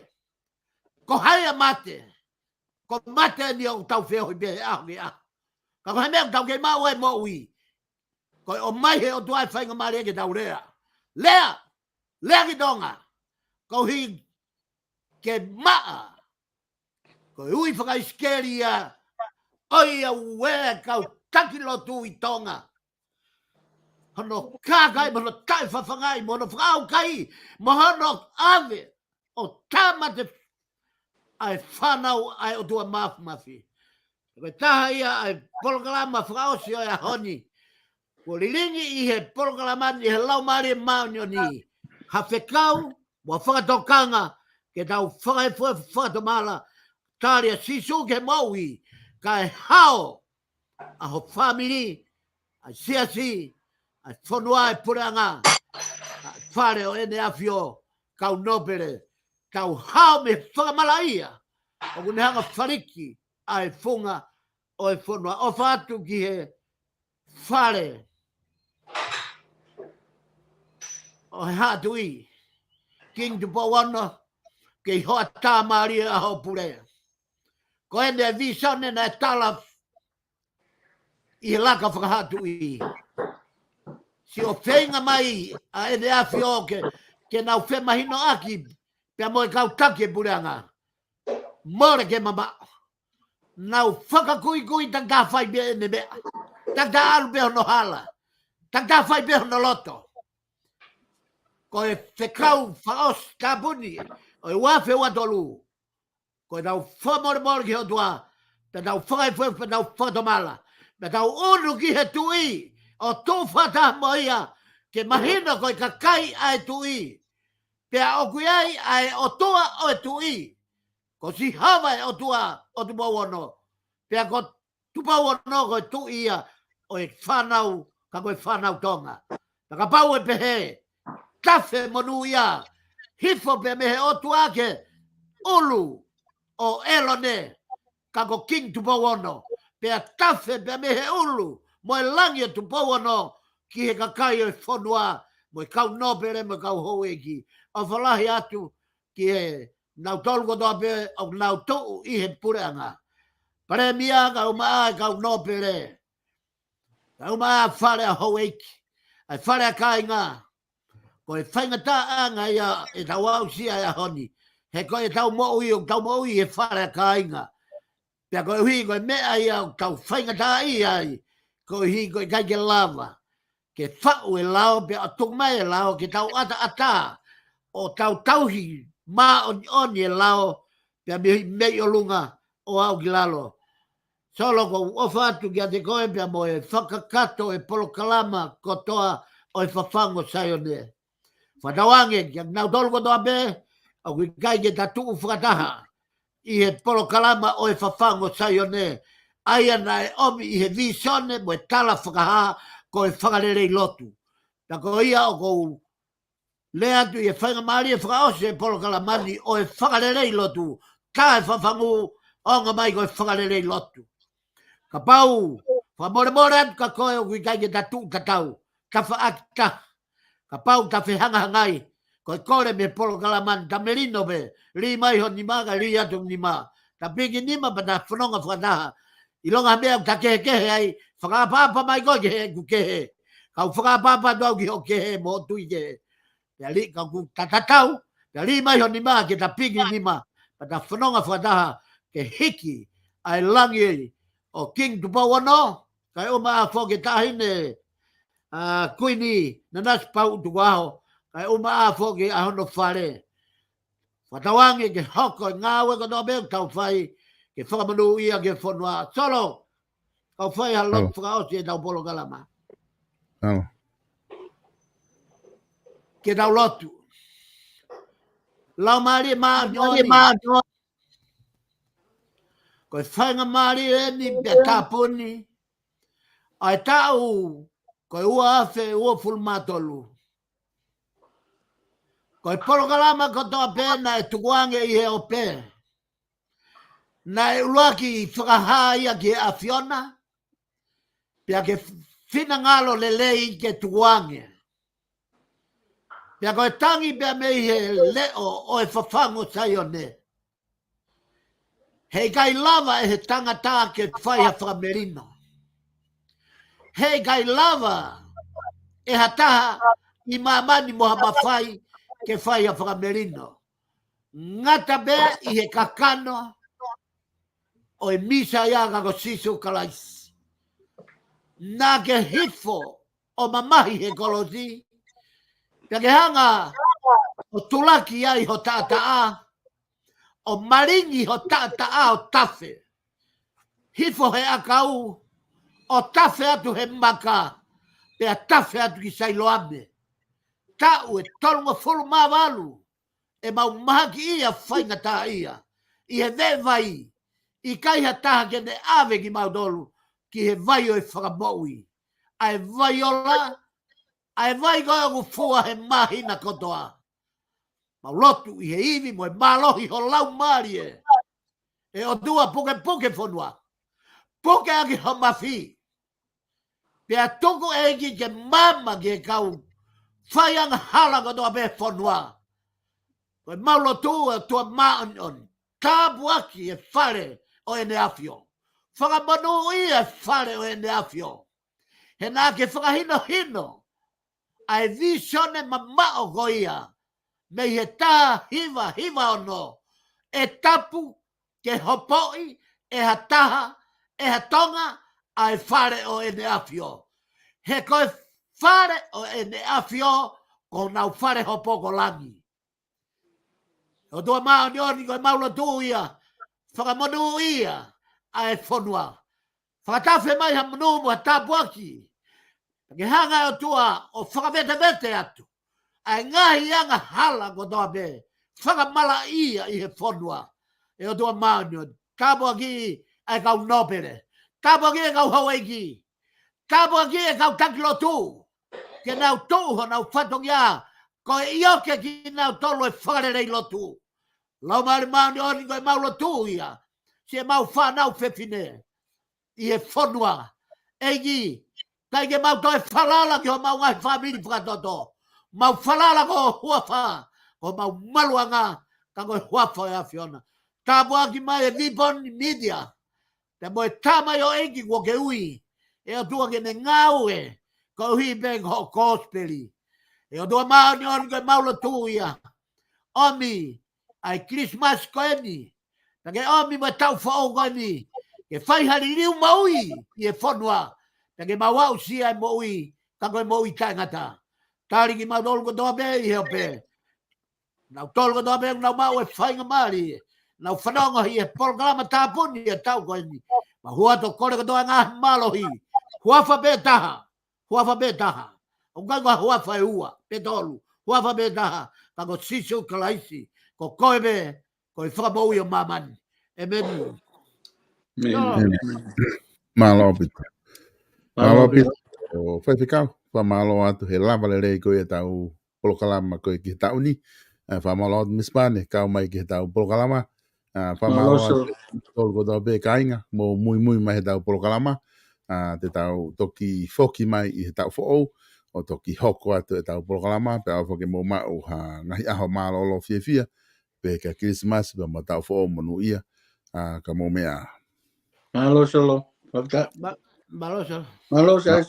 ko hai ʻa mate? Ko mate ni ʻoku tau feohi pē he ʻaho ki he ʻaho. Ka ko e hā e meʻa ʻoku tau kei maʻu ai e moʻui? Ko e ʻomai he ʻOtua e faingamālie ke tau lea. Lea, lea ki Tonga. Koeʻuhi ke maʻa. Ko e ui fakaʻIsikeli ia, ʻoiauē, kau taki lotu ʻi Tonga, hono kākaaʻi, mo hono taʻefafangaʻi, mo hono fakaʻaukai, mo hono ʻave ʻo tāmate ʻa e fānau ʻa e ʻOtua Mafimafi. Ko e taha ia ʻa e polokalama fakaʻosi ʻo e ʻaho ni. Kuo lilingi ʻi he polokalama ni ʻe he Laumālie Māʻoniʻoni ha fekau mo ha fakatokanga ke tau fakaefuefu, fakatomala, tali ʻa Sīsū ki he moʻui, kae hao ʻa ho fāmili, ʻa e siasi, ʻa e fonua, ʻa e puleʻanga, ʻa e Fale ʻo ʻEne ʻAfio, kau nōpele, tau hao mei he fakamalaʻia ʻoku ne hanga ʻo faliki ʻa e funga ʻo e fonua. ʻOfa atu ki he Fale ʻo e Haʻa Tuʻi, Kingi Tupou Ono, kei hoʻatā mālie ʻa hoʻo pule. Ko ʻene vīsone naʻe tala ʻi he laka fakahaʻatuʻi, siʻo feinga mai ʻa ʻEne ʻAfio ke, ke nau femahinoʻaki pea mo e kau taki e puleʻanga. Mole ke mamaʻo. Nau fakakuikui, takitaha fai pē ʻene meʻa, takitaha ʻalu pē hono hala, takitaha fai pē hono loto. Ko e fekau fakaʻosi tāpuni ʻo e ua afe ua tolu, ko ʻetau fakamolemole ki he ʻOtua, pea tau fakaefuefu, pea tau fakatomala, pea tau ʻunu ki he Tuʻi ʻo tuʻu fakataha mo ia, ke mahino ko e kakai ʻa e Tuʻi, pea ʻoku ʻi ai ʻa e ʻOtua ʻo e Tuʻi, ko Sihova e ʻOtua ʻo Tupou Ono, pea ko Tupou Ono ko e tuʻi ia ʻo e fānau, ka ko e fānau Tonga. Pea kapau ʻe pehē, tafe monūʻia, hifo pē mei he ʻOtua ki he ʻulu ʻo ʻElone, ka ko Kingi Tupou Ono, pea tafe pē mei he ʻulu mo e langi ʻo Tupou Ono ki he kakai ʻo e fonua, mo e kau nōpele, mo e kau houʻeiki. ʻOfa lahi atu ki he nautolu kotoa pē ʻoku nau tuʻu ʻi he puleʻanga. Palēmia, kaeʻumaʻā e kau nōpele, kaeʻumaʻā e Fale ʻo e Houʻeiki, ʻa e Fale ʻa Kāinga. Ko e faingataʻaʻanga ia ʻetau aʻusia he ʻaho ni, he ko ʻetau moʻui ʻoku tau moʻui he Fale ʻa Kāinga. Pea koeʻuhi ko e meʻa ia ʻoku tau faingataʻaʻia ai, koeʻuhi ko e ʻikai ke lava ke faʻu e lao, pea ʻoku tuku mai e lao ke tau ʻataʻatā ʻo tau tauhi māʻoniʻoni e lao, pea mei, mei ʻolunga ʻo aʻu ki lalo. Solo, ʻoku ou ʻofa atu kiate koe pea mo e fakakakato e polokalama kotoa ʻo e Fafangu ʻo Saione. Fakatauange kiate kinautolu kotoa pē ʻoku ʻikai ke ta tuʻu fakataha ʻi he polokalama ʻo e Fafangu ʻo Saione, ʻa ia naʻe ʻomi ʻi he vīsone mo e tala fakahā ko e Fakalelei Lotu. Pea ko ia ʻoku ou lea atu ʻi he faingamālie fakaʻosi e polokalama ni ʻo e Fakalelei Lotu, tā e fafangu, ʻOnga mai ko e fakalelei lotu. Kapau, fakamolemole atu ka ko e ʻoku ʻikai ke ta tuʻu tatau, tafaʻaki taha. Kapau ta fehangahangai, ko e kole mei he polokalama ni ta melino pē, lī mai ho nima ka lī atu nima. Ta piki nima pea ta fononga fakataha. ʻIlonga ha meʻa ʻoku ta kehekehe ai, fakaʻapaʻapa mai koe ki heʻeku kehe. Kau fakaʻapaʻapa atu au ki hoʻo kehe mo hoʻo tui kehe. Pea lī ka ʻoku ta tatau, pea lī mai ho nima ke ta piki nima, pea ta fononga fakataha ke hiki ʻa e langi ʻo Kingi Tupou Ono, kae ʻumaʻā foki e Taʻahine, ʻa, Kuini Nanasipauʻu Tukuʻaho, kae ʻumaʻā foki ʻa hono fale. Fakatauange ke hoko e ngāue kotoa pē ʻoku tau fai, ke fakamonūʻia ki he fonua. Solo, kau fai ha lotu fakaʻosi ʻetau polokalama. Ke tau lotu. Laumālie Māʻoniʻoni. Ko e faingamālie eni pea tāpuni ʻa e taʻu ko e ua afe uofulu mā tolu. Ko e polokalama kotoa pē naʻe tukuange ʻi he ope, naʻe ʻuluaki fakahā ia ki he ʻAfiona, pea ke finangalo lelei ke tukuange. Pea ko e tangi pea mei he leʻo ʻo e fafangu ʻo Saione. Heʻikai lava ʻe he tangata ke fai ha fakamelino. Heʻikai lava ʻe ha taha ʻi māmani mo ha mafai ke fai ha fakamelino. Ngata pē ʻi he kakano ʻo e Mīsaia ka ko Sīsū Kalaisi. Naʻa ke hifo ʻo mamahi he kolosi, pea ke hanga ʻo tulaki ai ho taʻataʻa, ʻo malingi ho taʻataʻa ʻo tafe. Hifo he ʻakau, ʻo tafe atu he maka, pea tafe atu ki Sailoame. Taʻu ʻe tolungofulu mā valu, ʻemau mahaki ia faingataʻaʻia ʻi he veʻe vai, ʻikai ha taha ke ne ʻave kimautolu ki he vai ʻo e fakamoʻui. ʻA e vai ola, ʻa e vai ko ē ʻoku fua he māhina kotoa. Mau lotu ʻi he ivi mo e mālohi ho Laumālie. ʻE ʻOtua, pukepuke fonua. Puke ʻaki ho mafi. Pea tuku, ʻEiki, ke maama ki he kau faiangahala kotoa pē fonua. Ko ʻemau lotu, ʻe ʻOtua Māʻoniʻoni, tāpuakiʻi e Fale ʻo ʻEne ʻAfio. Fakamonūʻia e Fale ʻo ʻEne ʻAfio. He naʻa ke fakahinohino ʻa e vīsone mamaʻo ko ia mei he taha hiva hiva ono, ʻe tapu ke hopoʻi ʻe ha taha, ʻe ha Tonga, ʻa e Fale ʻo ʻEne ʻAfio. He ko e Fale ʻo ʻEne ʻAfio, ko honau fale hopo ko langi. ʻOtua Māʻoniʻoni, ko ʻemau lotu ia, fakamonūʻia ʻa e fonua. Fakatafe mai ha monū mo ha tāpuaki. Ke hanga ʻe ʻOtua ʻo fakavetevete atu ʻa e ngaahi angahala kotoa pē fakamalaʻia ʻi he fonua. ʻE ʻOtua Māʻoniʻoni, tāpuakiʻi ʻa e kau nōpele. Tāpuakiʻi e kau houʻeiki. Tāpuakiʻi e kau taki lotu. Ke nau tuʻu honau fatongia ko e ʻioke kinautolu e fakalelei lotu. Laumālie Māʻoniʻoni, ko ʻemau lotu ia siʻemau fānau fefine ʻi he fonua. ʻEiki, ʻikai ke mau toe falala ki homau ngaahi fāmili fakatoto. Mau falala ko ho huafa, ko homau maluʻanga, ka ko e huafa ʻo e ʻAfiona. Tāpuakiʻi mai e Vipon Media, pea mo e tamaioʻeiki kuo ke ui, ʻe ʻOtua, ke ne ngāue koeʻuhi pē ko hoʻo kosipeli. ʻE ʻOtua Māʻoniʻoni, ko ʻemau lotu ia, ʻomi ʻa e Kilisimasi ko eni, pea ke ʻomi mo e taʻu foʻou ko eni, ke fai ha liliu moʻui ʻi he fonua, pea ke mau aʻusia e moʻui, ka ko e moʻui taʻengata. Tali kimautolu kotoa pē ʻi he ope. Nautolu kotoa pē ʻoku nau maʻu e faingamālie, nau fanongo ʻi he polokalama tāpuni ʻo e taʻu ko eni. Mau hū atu ʻo kole kotoa e ngaahi mālohi. Huafa pē taha. Huafa pē taha. ʻOku ʻikai ko ha huafa ʻe ua pe tolu. Huafa pē taha. Ka ko Sīsū Kalaisi. Ko koe pē ko e Fakamoʻui ʻo māmani. ʻĒmeni. Mālō ʻaupito. Mālō ʻaupito. ʻO Faifekau, fakamālō atu he lava lelei ko ia ʻetau polokalama ko ē ki he taʻu ni. ʻE, fakamālō atu Misi Pane, kau mai ki heʻetau polokalama. Fakamālō atu. Tolu kotoa pē kāinga, mou muimui mai heʻetau polokalama. Te tau toki foki mai ʻi he taʻu foʻou ʻo toki hoko atu ʻetau polokalama, pea ʻofa ke mou maʻu ha ngaahi ʻaho mālōlō fiefia, pea ka Kilisimasi pea mo e taʻu foʻou monūʻia. Ka mou meʻa ā. Mālō Solo. Mālō Solo. Mālō Solo.